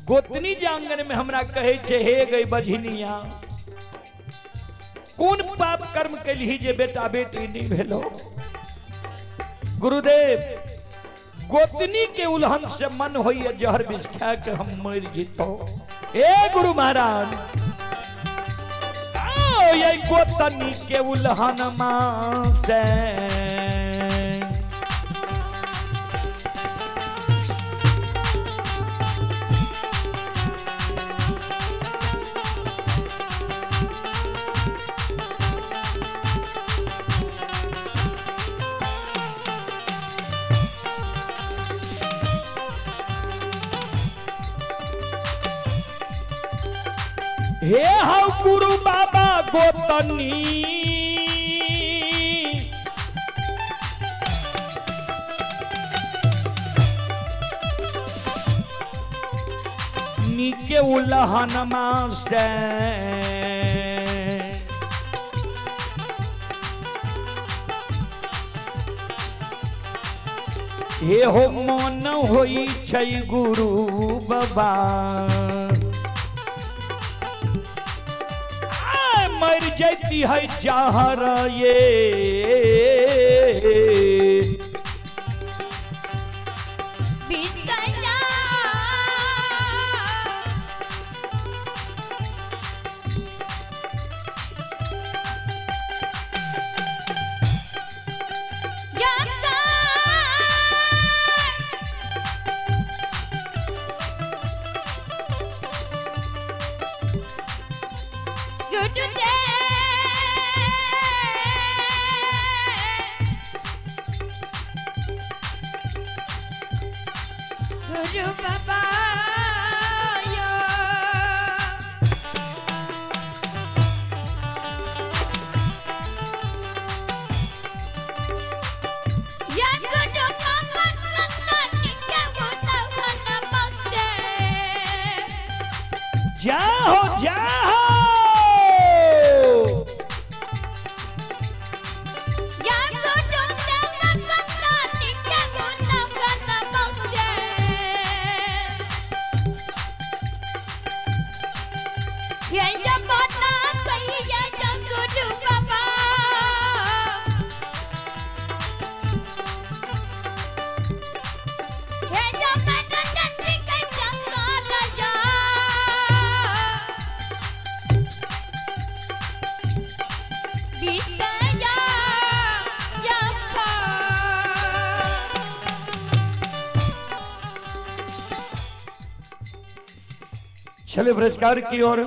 गोतनी जे आंगन में हमरा कहे छे हे गई बझनिया, कोन पाप कर्म कैलही जे बेटा बेटी नहीं भेलो। गुरुदेव गोतनी के उल्हन से मन होइए जहर विष खा के हम मर जितो। ए गुरु महाराज ये गोतनी के उल्हन मां से हे हौ गुरु बाबा गोतनी नीके उल्हन से हे हो मन होई छै गुरु बाबा मर जैती है जहर ये बिसैया गुरु बाबा यो। या गुरु बाबा जाओ जाओ। चले पुरस्कार की ओर।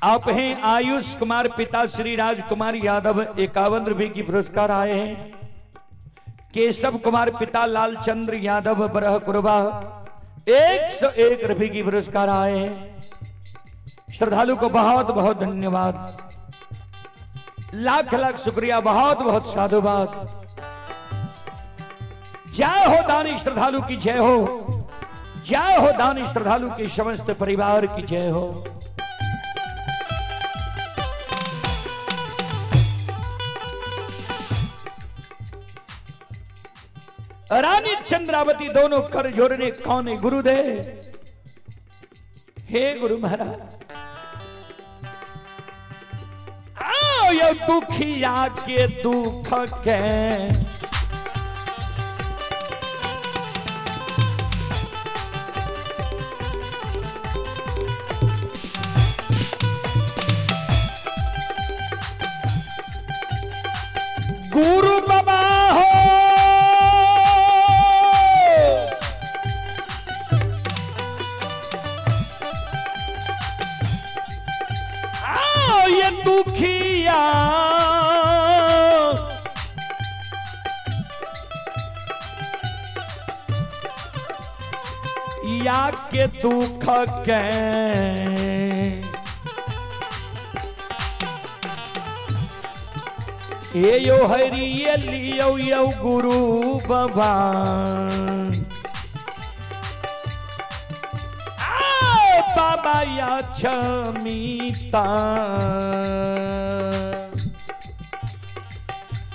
आप हैं आयुष कुमार, पिता श्री राजकुमार यादव, 51 रुपए की पुरस्कार आए हैं। केशव कुमार, पिता लालचंद्र यादव, बरहकुरबा, 101 रुपए की पुरस्कार आए हैं। श्रद्धालु को बहुत बहुत धन्यवाद, लाख लाख शुक्रिया, बहुत बहुत साधुवाद। जय हो दानी श्रद्धालु की जय हो, जय हो दानी श्रद्धालु के समस्त परिवार की जय हो। रानी चंद्रावती दोनों कर जोड़ने कौन है गुरुदेव? हे गुरु महाराज, आओ यो दुखिया के दुख के गुरु बाबा हो, आओ ये दुखिया या के दुख के हे यो हरि ये लियो यो गुरु बाबा, आओ बाबा या क्षमिता।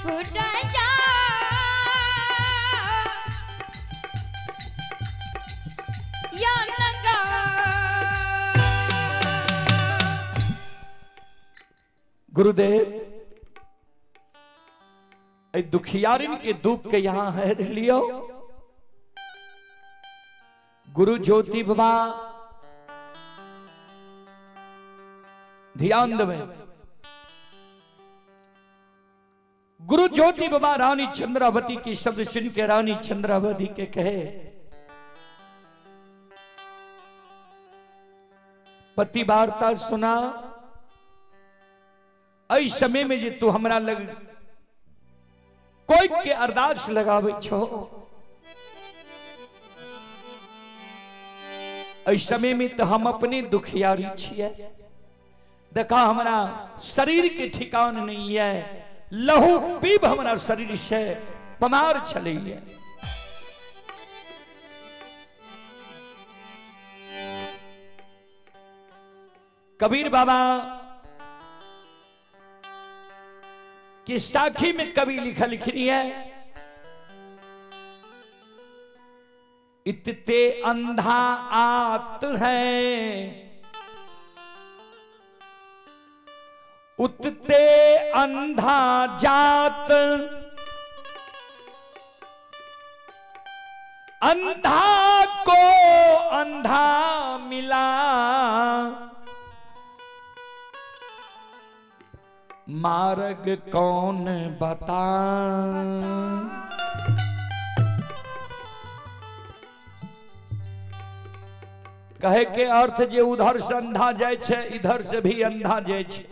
फुटया या नंगा। गुरुदेव, ए दुखियारिन के दुख के यहां है लियो। गुरु ज्योति बाबा ध्यान देवे, गुरु ज्योति बाबा रानी चंद्रावती की शब्द सुन के रानी चंद्रावती के कहे, पति वार्ता सुना, ऐ समय में जे तू हमरा लग कोई के अरदास लगावे छो, ऐ समय में तो हम अपने दुखियारी छिए। देखा हमरा शरीर के ठिकान नहीं है, लहू पीब हमरा शरीर से पमार छलैया। कबीर बाबा की साखी में कवि लिखा लिखनी है, इतते अंधा आत है उतते अंधा जात, अंधा को अंधा मिला, मार्ग कौन बता। कहे के अर्थ जे उधर से अंधा जाय छे, इधर से भी अंधा जाय छे,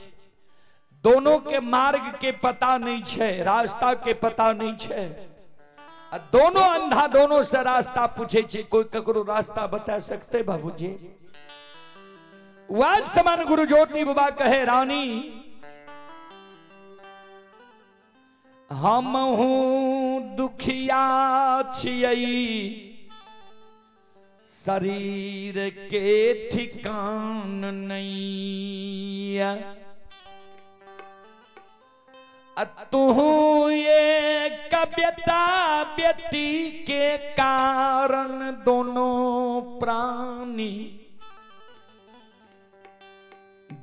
दोनों के मार्ग के पता नहीं छे, रास्ता के पता नहीं छे, आ दोनों अंधा दोनों से रास्ता पूछे छे, कोई ककरो रास्ता बता सकते बाबूजी? वह समान गुरु ज्योति बाबा कहे, रानी हम हूं दुखिया छियै, शरीर के ठिकान नहीं, तू ये कव्यता बेटी के कारण दोनों प्राणी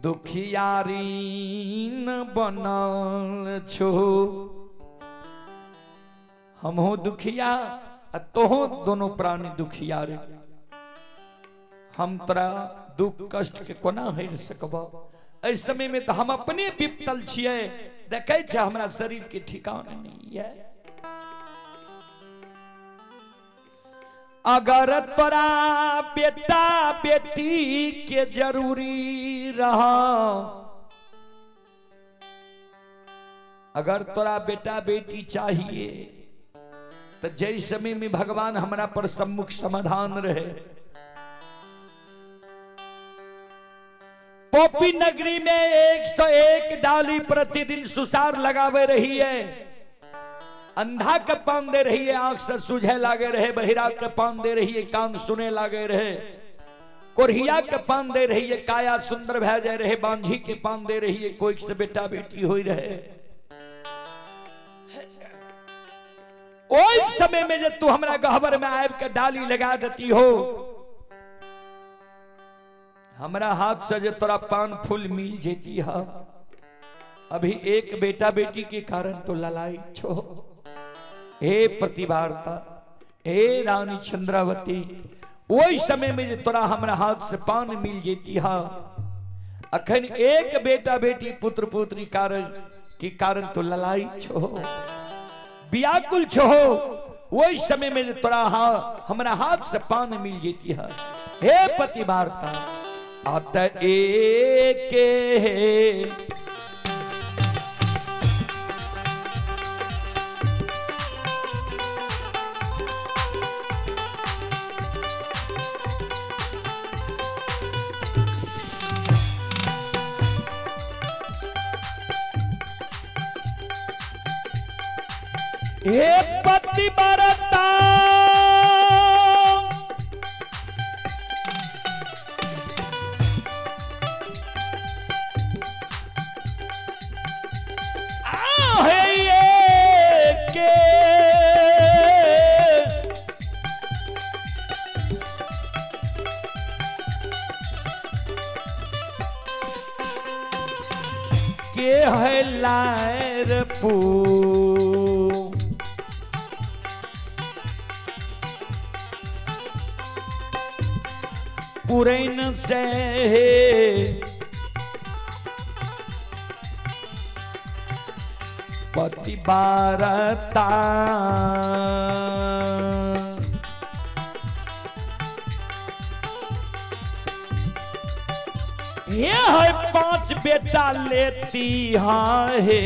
दुखियारीन बनल छो। हम हो दुखिया आ तोहो दोनों प्राणी दुखिया रे, हम तोरा दुख कष्ट के कोना हरि सकब? एहि समय में तो हम अपने विपतल छियै, देखै छै हमरा शरीर के ठिकान नहीं है। अगर तोरा बेटा बेटी के जरूरी रहा, अगर तोरा बेटा बेटी चाहिए तो जय समय में भगवान हमरा पर सम्मुख समाधान रहे। पोपी नगरी में 101 डाली प्रतिदिन सुसार लगावे रही है, अंधा के पान दे रही है, आंख से सूझे लागे रहे, बहिरा के पान दे रही है, कान सुने लागे रहे, कोरिया के पान दे रही है, काया सुंदर भय जाए रहे, बांझी के पान दे रही है, कोई से बेटा बेटी हो रहे। ओई समय में जब तू हमरा गहबर में आब के डाली लगा देती हो, हमरा हाथ से जो तोरा पान फूल मिल जेती है, अभी एक बेटा बेटी के कारण तो ललाई छो। हे प्रतिवार्ता, हे रानी चंद्रावती, ओई समय में जो तोरा हमरा हाथ से पान मिल जेती है, अखन एक बेटा बेटी पुत्र पुत्री कारण के कारण तो ललाई छो, व्याकुल छो। वही समय में जो तोरा हमरा हाथ से पान मिल जेती है। हे पति वार्ता आत एक हे पति बरता के है लायर पू पुरैन से पति बारता ये है 5 बेटा लेती हाँ है।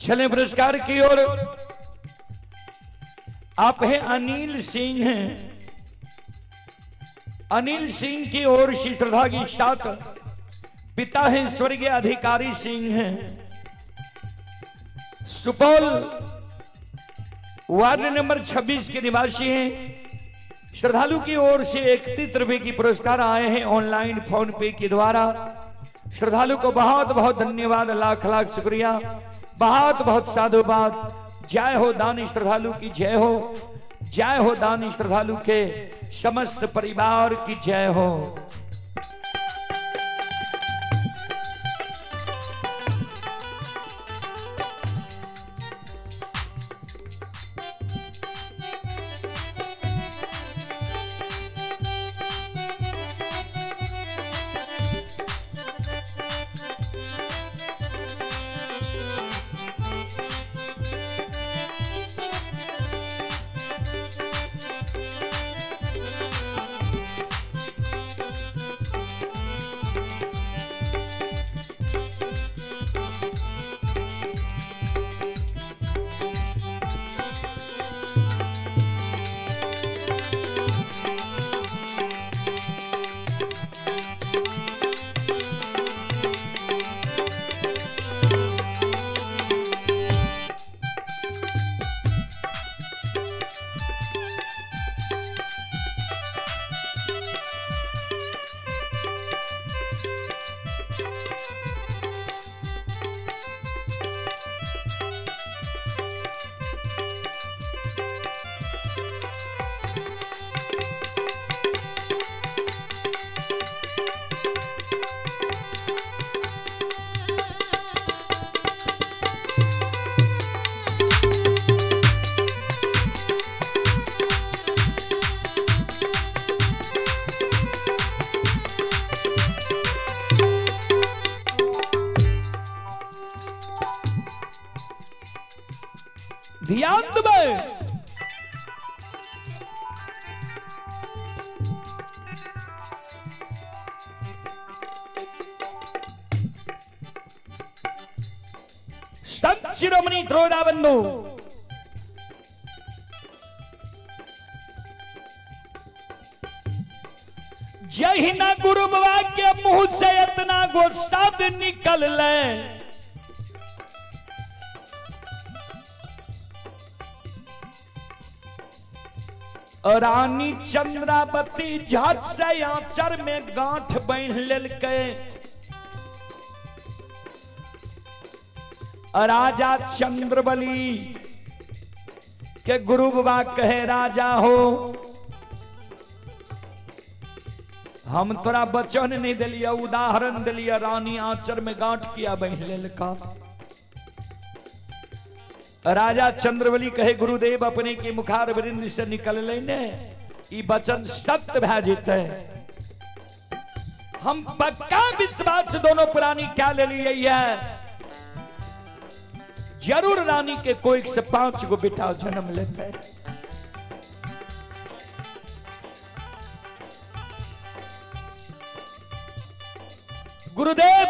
चलें पुरस्कार की ओर। आप हैं अनिल सिंह हैं। अनिल सिंह की ओर से श्रद्धा की साथ पिता हैं स्वर्गीय अधिकारी सिंह हैं। सुपौल वार्ड नंबर 26 के निवासी हैं। श्रद्धालु की ओर से 31 रुपए की पुरस्कार आए हैं ऑनलाइन फोन पे के द्वारा। श्रद्धालु को बहुत बहुत धन्यवाद, लाख लाख शुक्रिया। बहुत बहुत साधुवाद। जय हो दानी श्रद्धालु की जय हो, जय हो दानी श्रद्धालु के समस्त परिवार की जय हो। ध्यान देबै। संत शिरोमणि द्रोणाबंधु जहिना गुरु बाबा के मुंह से इतना गो शब्द निकलले, रानी चंद्रावती झट से आंचर में गांठ बांध लेलकै। राजा चंद्रबली के गुरु बाबा कहे, राजा हो हम तोरा वचन नहीं दिलिया, उदाहरण दिलिया, रानी आंचर में गांठ किया बांध लेलका। राजा चंद्रबली कहे, गुरुदेव अपने के मुखार वृंद से निकल ने ई वचन सत्य भै जेतै, हम पक्का विश्वास दोनों प्राणी क्या ले लिए है, जरूर रानी के कोई से 5 गो बेटा जन्म लेते। गुरुदेव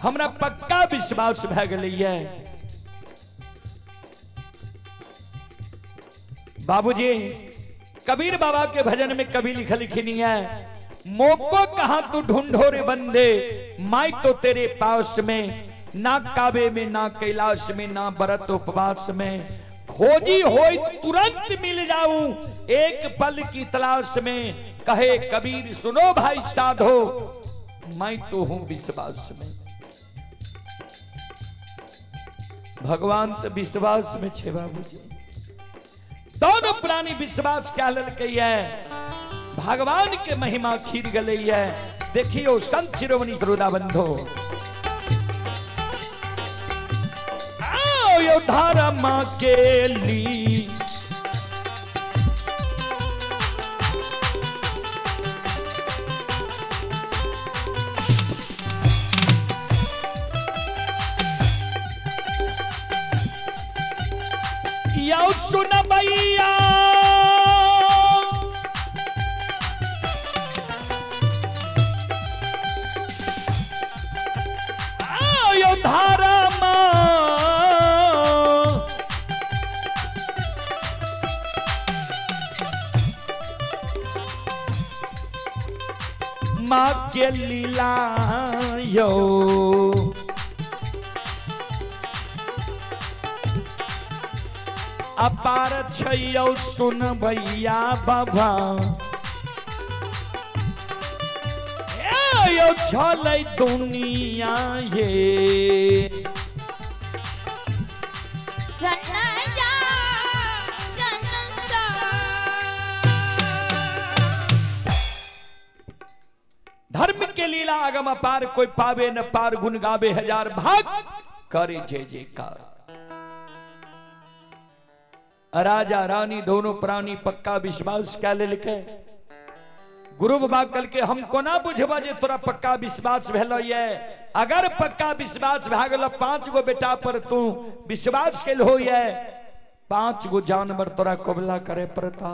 हमरा पक्का विश्वास भै गेलै। बाबूजी कबीर बाबा के भजन में कभी लिखल लिखी है, मोको कहां तू ढूंढो रे बंदे, माई तो तेरे पास में, ना काबे में ना कैलाश में ना व्रत उपवास में, खोजी होई तुरंत मिल जाऊं एक पल की तलाश में, कहे कबीर सुनो भाई साधो, मैं तो हूं विश्वास में। भगवान तो विश्वास में छे बाबूजी, दोनों प्राणी विश्वास क्या ललकै है, भगवान के महिमा खीर गले है। देखियो संत शिरोमणि बंधो आओ यो धर्म के ली यौ सुन भैया यो धर्म माँ के लीला यो अपार छैयौ सुन भैया बाबा यो छलै दुनिया ये। सनया संसार। धर्म के लीला आगम अपार, कोई पावे न पार, गुण गावे हजार भाग, करे जय जयकार। राजा रानी दोनों प्राणी पक्का विश्वास क्या लेलकै। गुरु बाबा कल के हम कोना बुझबा जे तोरा पक्का विश्वास भेल ये। अगर पक्का विश्वास भए गेल 5 गो बेटा पर तू विश्वास केल हो ये, 5 गो जानवर तोरा कबूला करे पड़ता।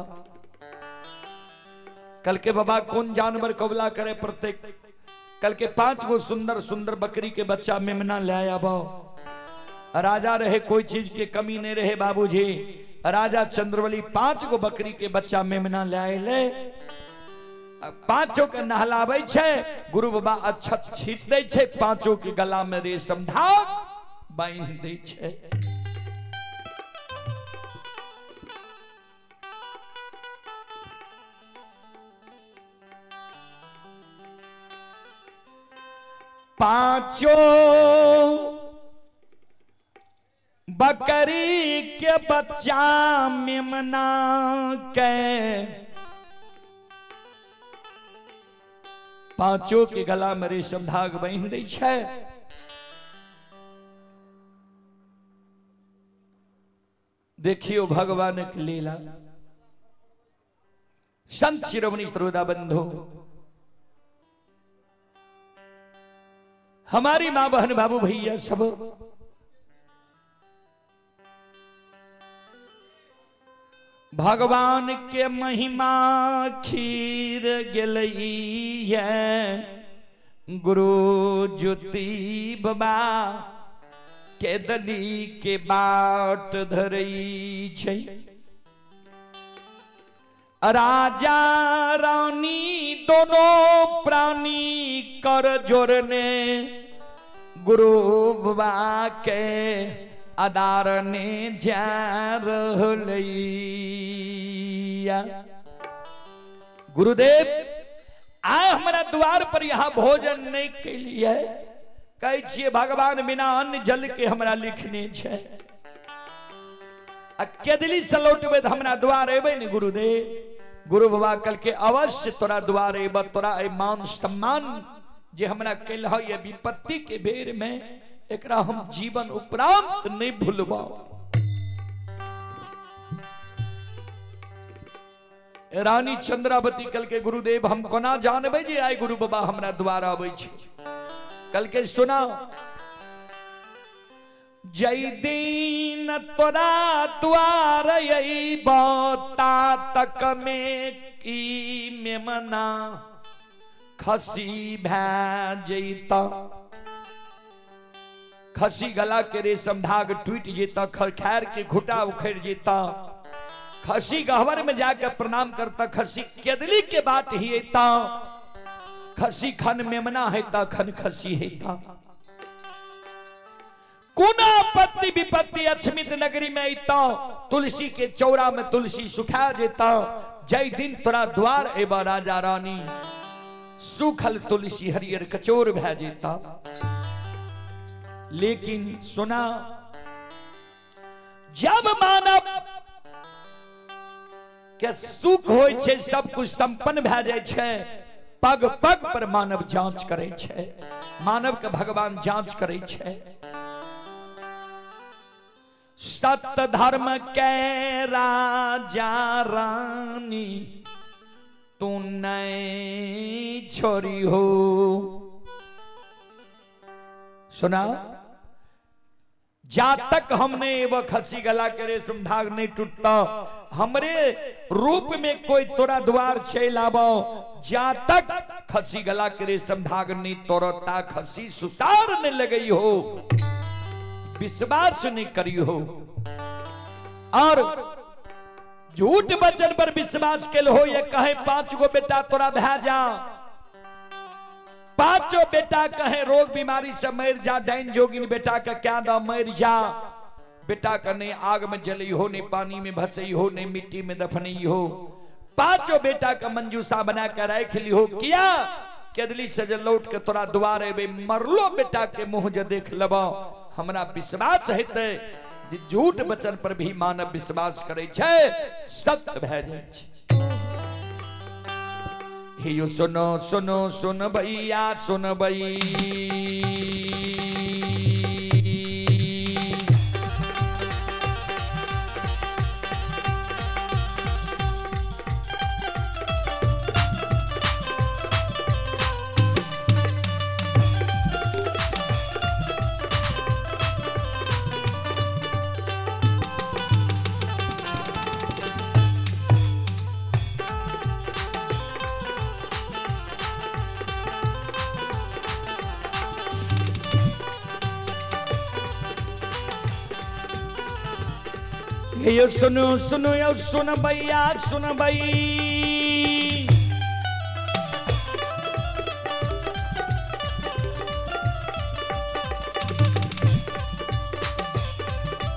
कल के बाबा कौन जानवर कबूला करे पड़ते? कल के 5 गो सुंदर सुंदर बकरी के बच्चा मेमना ले आबो। राजा रहे कोई चीज के कमी नहीं रहे बाबूजी। राजा चंद्रबली 5 गो बकरी के बच्चा मेमना ले ले, पांचों के नहलाबै छै, गुरु बाबा अक्षत छीट दै छै, पांचों के गला में रेशम धाग बांधि दै छै। पांचों बकरी के बच्चा मेमना के पांचों के गला में रेशम धाग बांधि दै छै। देखियो भगवान के लीला। संत शिरोमणि श्रोता बंधु, हमारी माँ बहन बाबू भैया सब, भगवान के महिमा खीर गेलई है, गुरु ज्योति बाबा के दली के बाट धरई छै। राजा रानी दोनों प्राणी कर जोड़ने गुरु बाबा के अदारने जा रहलैया। गुरुदेव आए हमारा द्वार पर यहाँ भोजन नहीं कैलिए, कहै छियै भगवान बिना अन्न जल के हमरा लिखने छै। आ केदली से लौटबै तऽ हमरा द्वार एबै ने गुरुदेव? गुरु बाबा कल के अवश्य तोरा द्वार एब, तोरा एहि मान सम्मान जे हमरा कैल है ये विपत्ति के बेर में एकरा हम जीवन उपरांत नहीं भूलबा। रानी चंद्रावती कल के गुरुदेव हम कोना जानबै जे आइ गुरु बाबा हमरा द्वार आबै छै? कल के सुना, जय दिन तोरा द्वार अइबो ता तक में की मेमना खसी भए जैता। खसी गला के रेशम धाग टूट जेता, खैर के घुटा उखड़ जेता। खसी गहवर में जाकर प्रणाम करता, खसी केदली के बात ही एता। खसी खन मेमना हेता, खन खसी हेता। कोना आपत्ति विपत्ति अछमित नगरी में अइता, तुलसी के चौरा में तुलसी सुखा जेता। जय दिन तोरा द्वार एबा राजा रानी, सुखल तुलसी हरियर कचोर भए जेता। लेकिन सुना, जब मानव के सुख होय छै, सब कुछ संपन्न भए जाय छै, पग पग पर मानव जांच करै छै, मानव के भगवान जांच करै छै। सत्य धर्म के राजा रानी तू नहीं छोड़ी हो। सुना, जा तक हमने वो खसी गला के रेशम धाग नहीं टूटता, हमरे रूप में कोई तोरा द्वार चल आबो, जा तक खसी गला के रेशम धाग नहीं तोड़ता, खसी सुतार न लगई हो, विश्वास नहीं करी हो। और झूठ वचन पर विश्वास के हो, ये कहे 5 गो बेटा तोरा भै जा, 5 बेटा कहे रोग बीमारी से मर जा, डाइन जोगिन बेटा का क्या दा मर जा, बेटा का नहीं आग में जली हो, नहीं पानी में भसई हो, नहीं मिट्टी में दफनई हो। 5 बेटा का मंजूसा बना कर रख ली हो, किया केदली से जे लौट के तोरा द्वार एबे, मरलो बेटा के मुंह जे देख लेबो, हमरा विश्वास हेतै जे झूठ वचन पर भी मानव विश्वास करै छै, सत्य भए जाइ छै। हे यो सुनो सुनो सुन भैया सुन भई, यो सुनो सुनो यो सुन भैया सुन भई।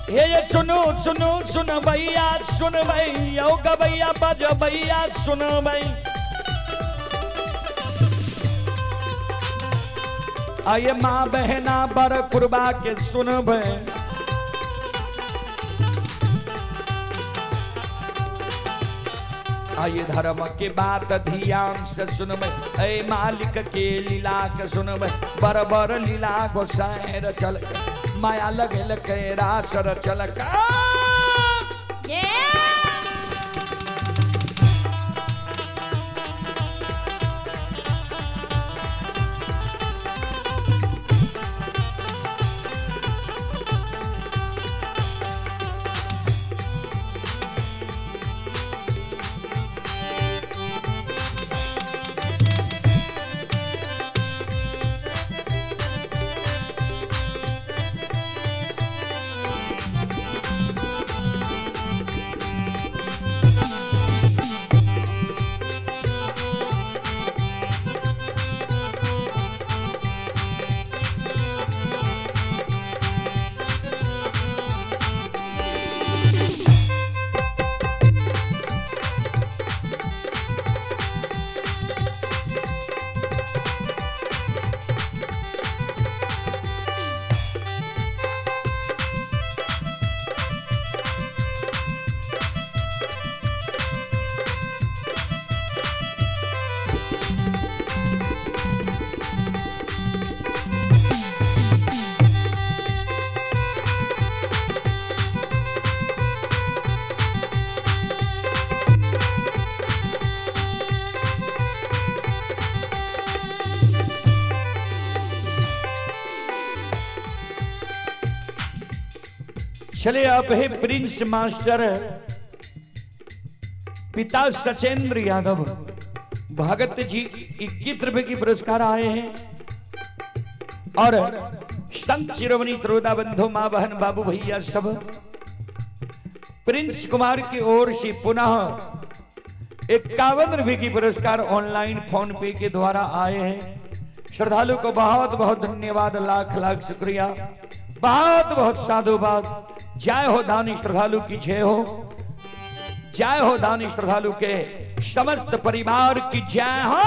हे ये सुनो सुनो सुन भैया सुन भई, यो गबैया बज भैया सुन भई। आये माँ बहना बर कुर्बा के सुन भई। आये धर्म के बात ध्यान से सुनबै, ऐ मालिक के लीला के सुनबै। बरबर लीला गोसाई रचल, माया लगल के रास रचल। चले आप है प्रिंस मास्टर पिता सचेंद्र यादव भगत जी 21 रुपए की पुरस्कार आए हैं। और संत शिरोमणि त्रोदा बंधु माँ बहन बाबू भैया सब प्रिंस कुमार की ओर से पुनः 51 रुपए की पुरस्कार ऑनलाइन फोन पे के द्वारा आए हैं। श्रद्धालु को बहुत बहुत धन्यवाद, लाख लाख शुक्रिया, बहुत बहुत साधुवाद। जय हो दानी श्रद्धालु की जय हो, जय हो दानी श्रद्धालु के समस्त परिवार की जय हो।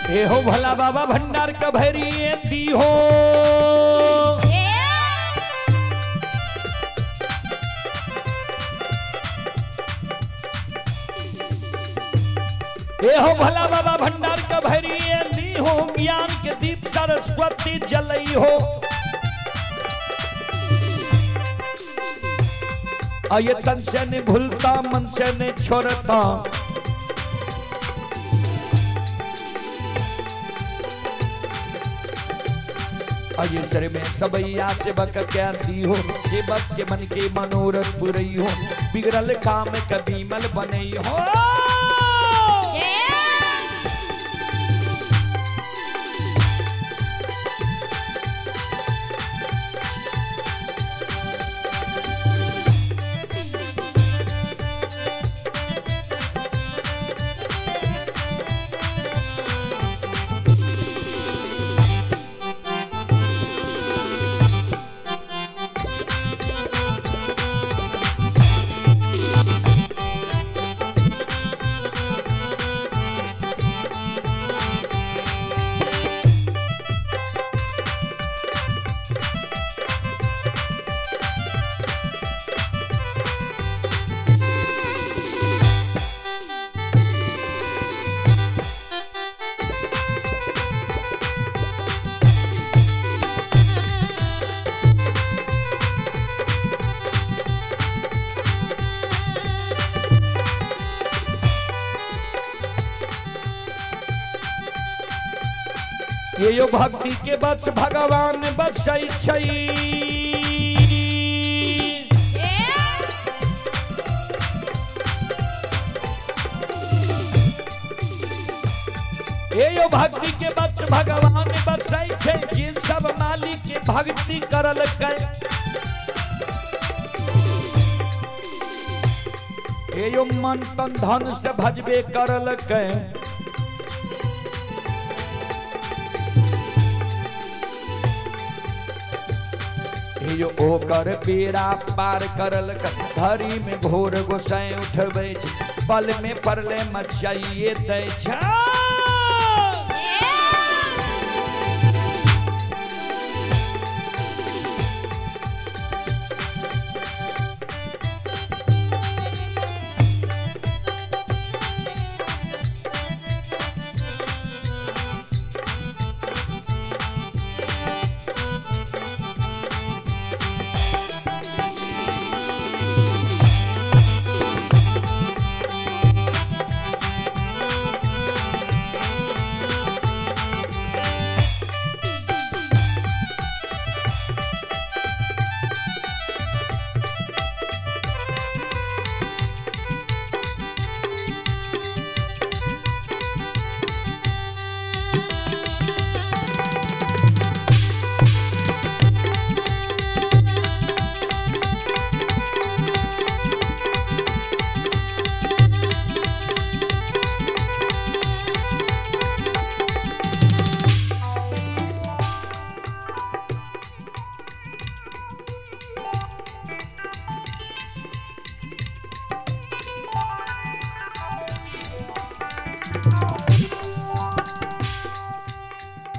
हे हो भला बाबा भंडार का भैरी दी हो, हे हो भला बाबा भंडार का भैरी दी हो, ज्ञान के दीप सरस्वती जलई हो। आये तन से नहीं भूलता मन से नहीं छोड़ता, अयसर में सबैया सेवक के दीहो, सेवक के मन के मनोरथ पुरई हो, बिगड़ल काम कबीमल बनई हो। ये यो भक्ति के बस भगवान बसै छै। ये यो भक्ति के बस भगवान बसै छै, जे सब मालिक के भक्ति करलकै। ये यो मन तन धन से भजबे करलकै। यो ओकर बेड़ा पार करलकै, धरी में घोर गोसाई उठबै छै, पल में परले मचाइए दै छै।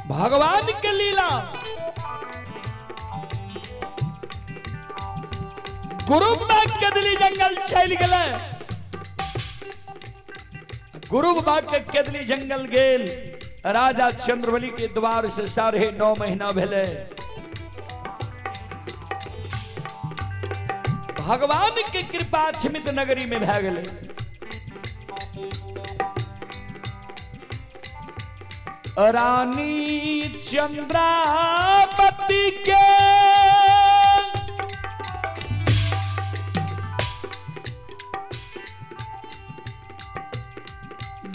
भगवान के लीला गुरु बाग के दिली जंगल चल गए। गुरु बाग के केदली जंगल गेल। राजा चंद्रबली के द्वार से 9.5 महीना भेले। भगवान के कृपा छिमित नगरी में भै गेलै। रानी चंद्रावती के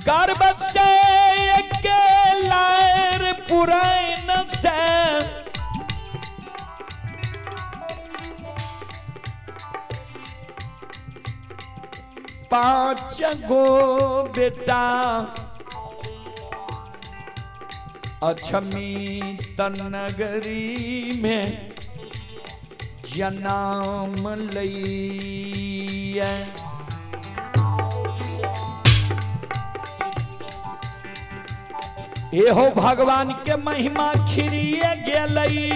गर्भ से लायर पुरैन से 5 गो बेटा अछमी तनगरी में जन्म लैया। एहो भगवान के महिमा खिरिए गेलई।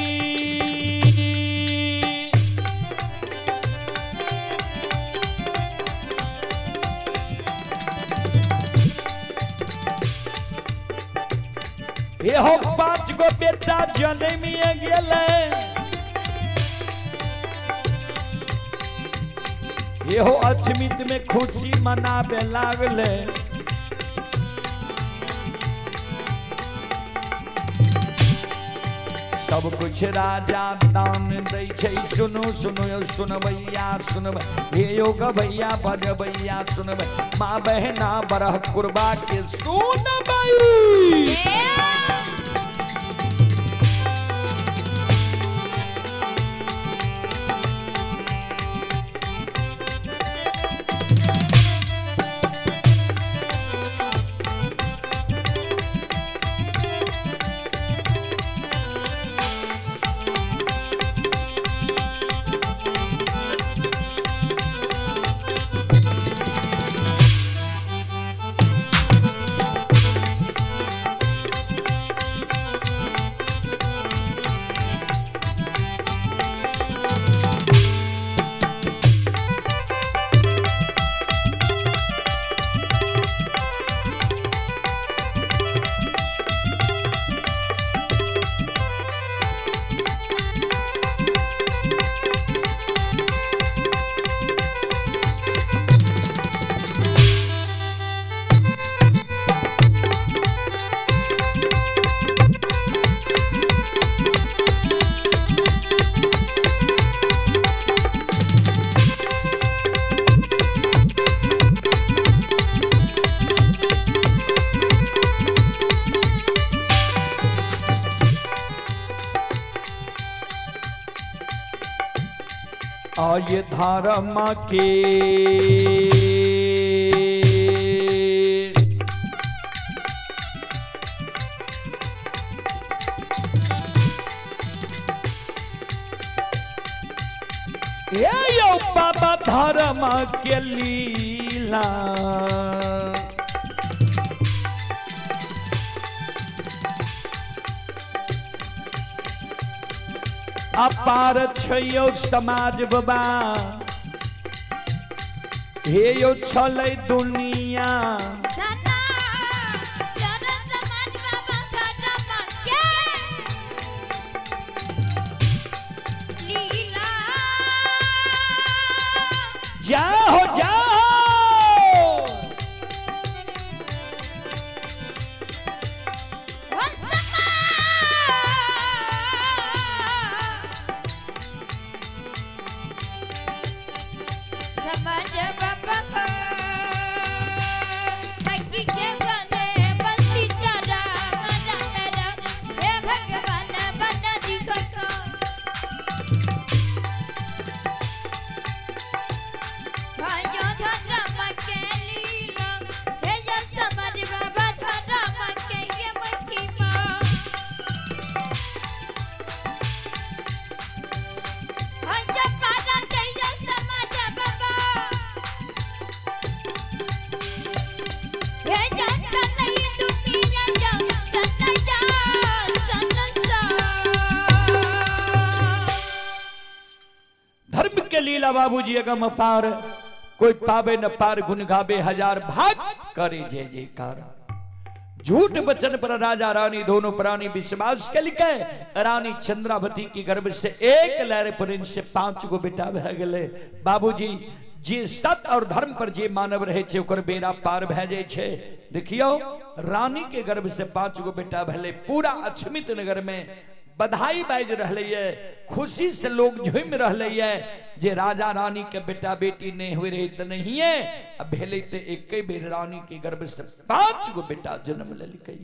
एहो 5 गो बेटा जनमिए गेलै। एहो अछमित में खुशी मनाबे लागले। सब सब कुछ राजा दान दै छै। सुनू सुनू यौ सुनबैया सुनबै, हे यौ गबैया बजबैया सुनबै, माँ बहना बरह कुरबा के सुनबै। आय धर्म के ए यौ बाबा धर्म के लीला, अपार छै यौ समाज बाबा, हे यौ छलै दुनिया। जाओ जाओ समाज बाबा को भक्ति के गाने बंसी चरा मना मेरा, हे भगवान बना दी को भाइयों धर्म के लीला, हे जन समाज बाबा धर्म के ये महिमा। भाइयों पारा जय समाज बाबा, हे जन चलई दुनिया जन सनया सनसा। धर्म के लीला बाबूजी अगम अपार, कोई पावे न पार गुण गावे हजार भाग करे जय जयकार। झूठ वचन पर राजा रानी दोनों प्राणी विश्वास के लिखे। रानी चंद्रावती की गर्भ से एक लहर पर से 5 गो बेटा भै गेले। बाबूजी जे सत और धर्म पर जे मानव रहे छे ओकर बेड़ा पार भै जाय छे। देखियो रानी के गर्भ से 5 गो बेटा भेले, पूरा अक्षमित नगर में बधाई बाज रहले ये, खुशी से लोग झूम रहले ये जे राजा रानी के बेटा बेटी नहीं हुए रहे तो नहीं है, अब भेले तो एक ही बेर रानी के गर्भ से 5 गो बेटा जन्म लेलकै।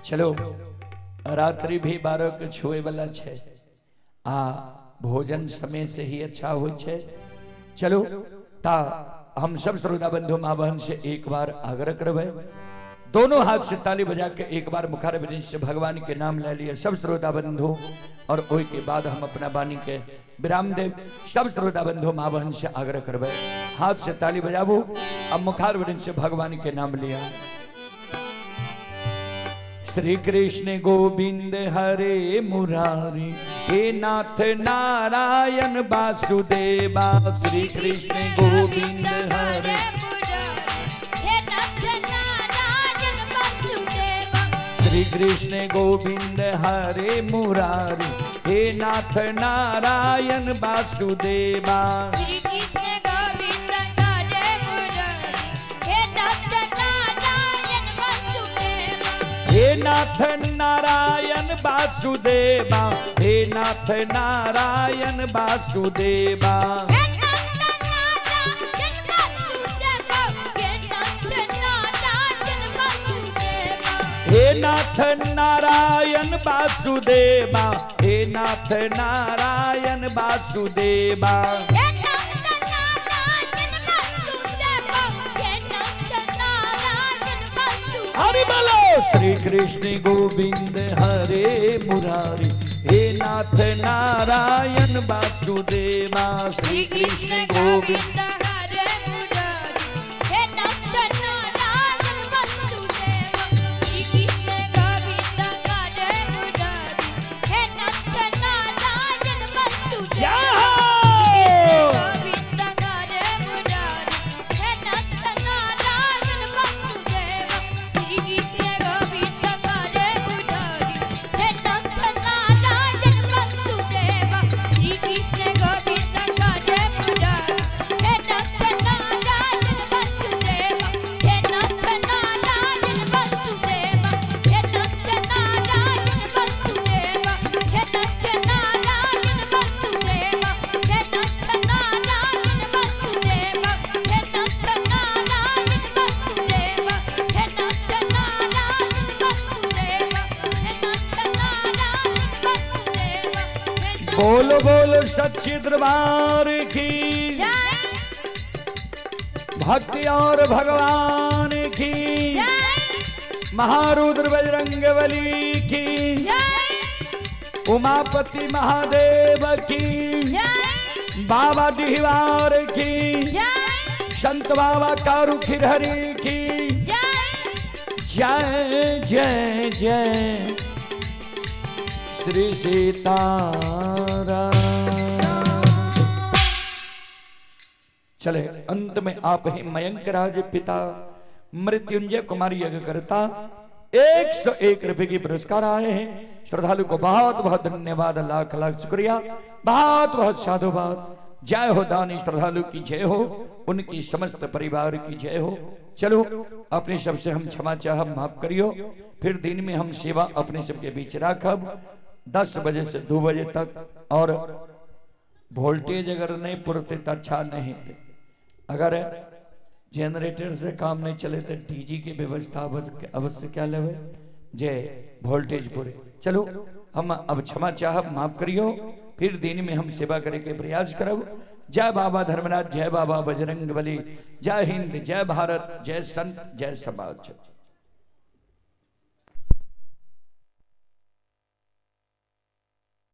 चलो रात्रि भी 12 के छुए वाला छे, आ भोजन समय से ही अच्छा हो छे। चलो ता हम सब श्रोता बंधु माँ बहन से एक बार आग्रह करबै, दोनों हाथ से ताली बजा के एक बार मुखार से भगवान के नाम ले लिए सब श्रोता बंधु, और ओई के बाद हम अपना वाणी के विराम देव। सब श्रोता बंधु माँ बहन से आग्रह करबै, हाथ से ताली बजाबू अब मुखार से भगवान के नाम लिया। श्री कृष्ण गोविंद हरे मुरारी, हे नाथ नारायण वासुदेवा। श्री कृष्ण गोविंद हरे, श्री कृष्ण गोविंद हरे मुरारी, हे नाथ नारायण वासुदेवा। श्री कृष्ण गोविंद हरे मुरारी, हे नाथ नारायण वासुदेवा। नाथ नारायण वासुदेवा, हे नाथ नारायण वासुदेवा। हे नाथ नारायण वासुदेवा, हे नाथ नारायण वासुदेवा। हरि बोलो। श्री कृष्ण गोविंद हरे मुरारी, हे नाथ नारायण वासुदेवा। श्री कृष्ण गोविंद हरे मुरारी, हे नाथ नारायण वासुदेवा। श्री कृष्ण गोविंद हरे मुरारी, हे नाथ नारायण वासुदेवा। जय हो। गोविंद हरे मुरारी, हे नाथ नारायण वासुदेवा। श्री कृष्ण गोविंद हरे मुरारी, हे नाथ नारायण वासुदेवा। श्री कृष्ण गोविंद हरे मुरारी, हे नाथ नारायण वासुदेवा। हे नाथ नारायण वासुदेवा, हे नाथ नारायण वासुदेवा। हे नाथ नारायण वासुदेवा, हे नाथ नारायण वासुदेवा। हे नाथ नारायण वासुदेवा, हे नाथ नारायण वासुदेवा। हे नाथ नारायण वासुदेवा, हे नाथ। बोलो बोलो सच्ची दरबार की जय। भक्ति और भगवान की जय। महारुद्र बजरंग बली की जय। उमापति महादेव की जय। बाबा डिहवार की जय। संत बाबा कारू खिरहरी की जय। जय जय जय श्री सीताराम। चले अंत में आप ही मयंक राज पिता मृत्युंजय कुमार यज्ञ करता 101 रुपए की पुरस्कार आए हैं। श्रद्धालु को बहुत बहुत धन्यवाद, लाख लाख शुक्रिया, बहुत बहुत साधुवाद। जय हो दानी श्रद्धालु की जय हो, उनकी समस्त परिवार की जय हो। चलो अपने सबसे हम क्षमा चाह माफ करियो। फिर दिन में हम सेवा अपने सबके बीच राखब 10 बजे से 2 बजे तक। और वोल्टेज अगर नहीं पुरते तो अच्छा नहीं थे, अगर जनरेटर से काम नहीं चले तो डीजी की व्यवस्था अवश्य क्या लेवे जय वोल्टेज पूरे। चलो हम अब क्षमा चाहब माफ करियो। फिर दिन में हम सेवा करे के प्रयास करब। जय बाबा धर्मराज, जय बाबा बजरंग बली, जय हिंद, जय भारत, जय संत, जय समाज।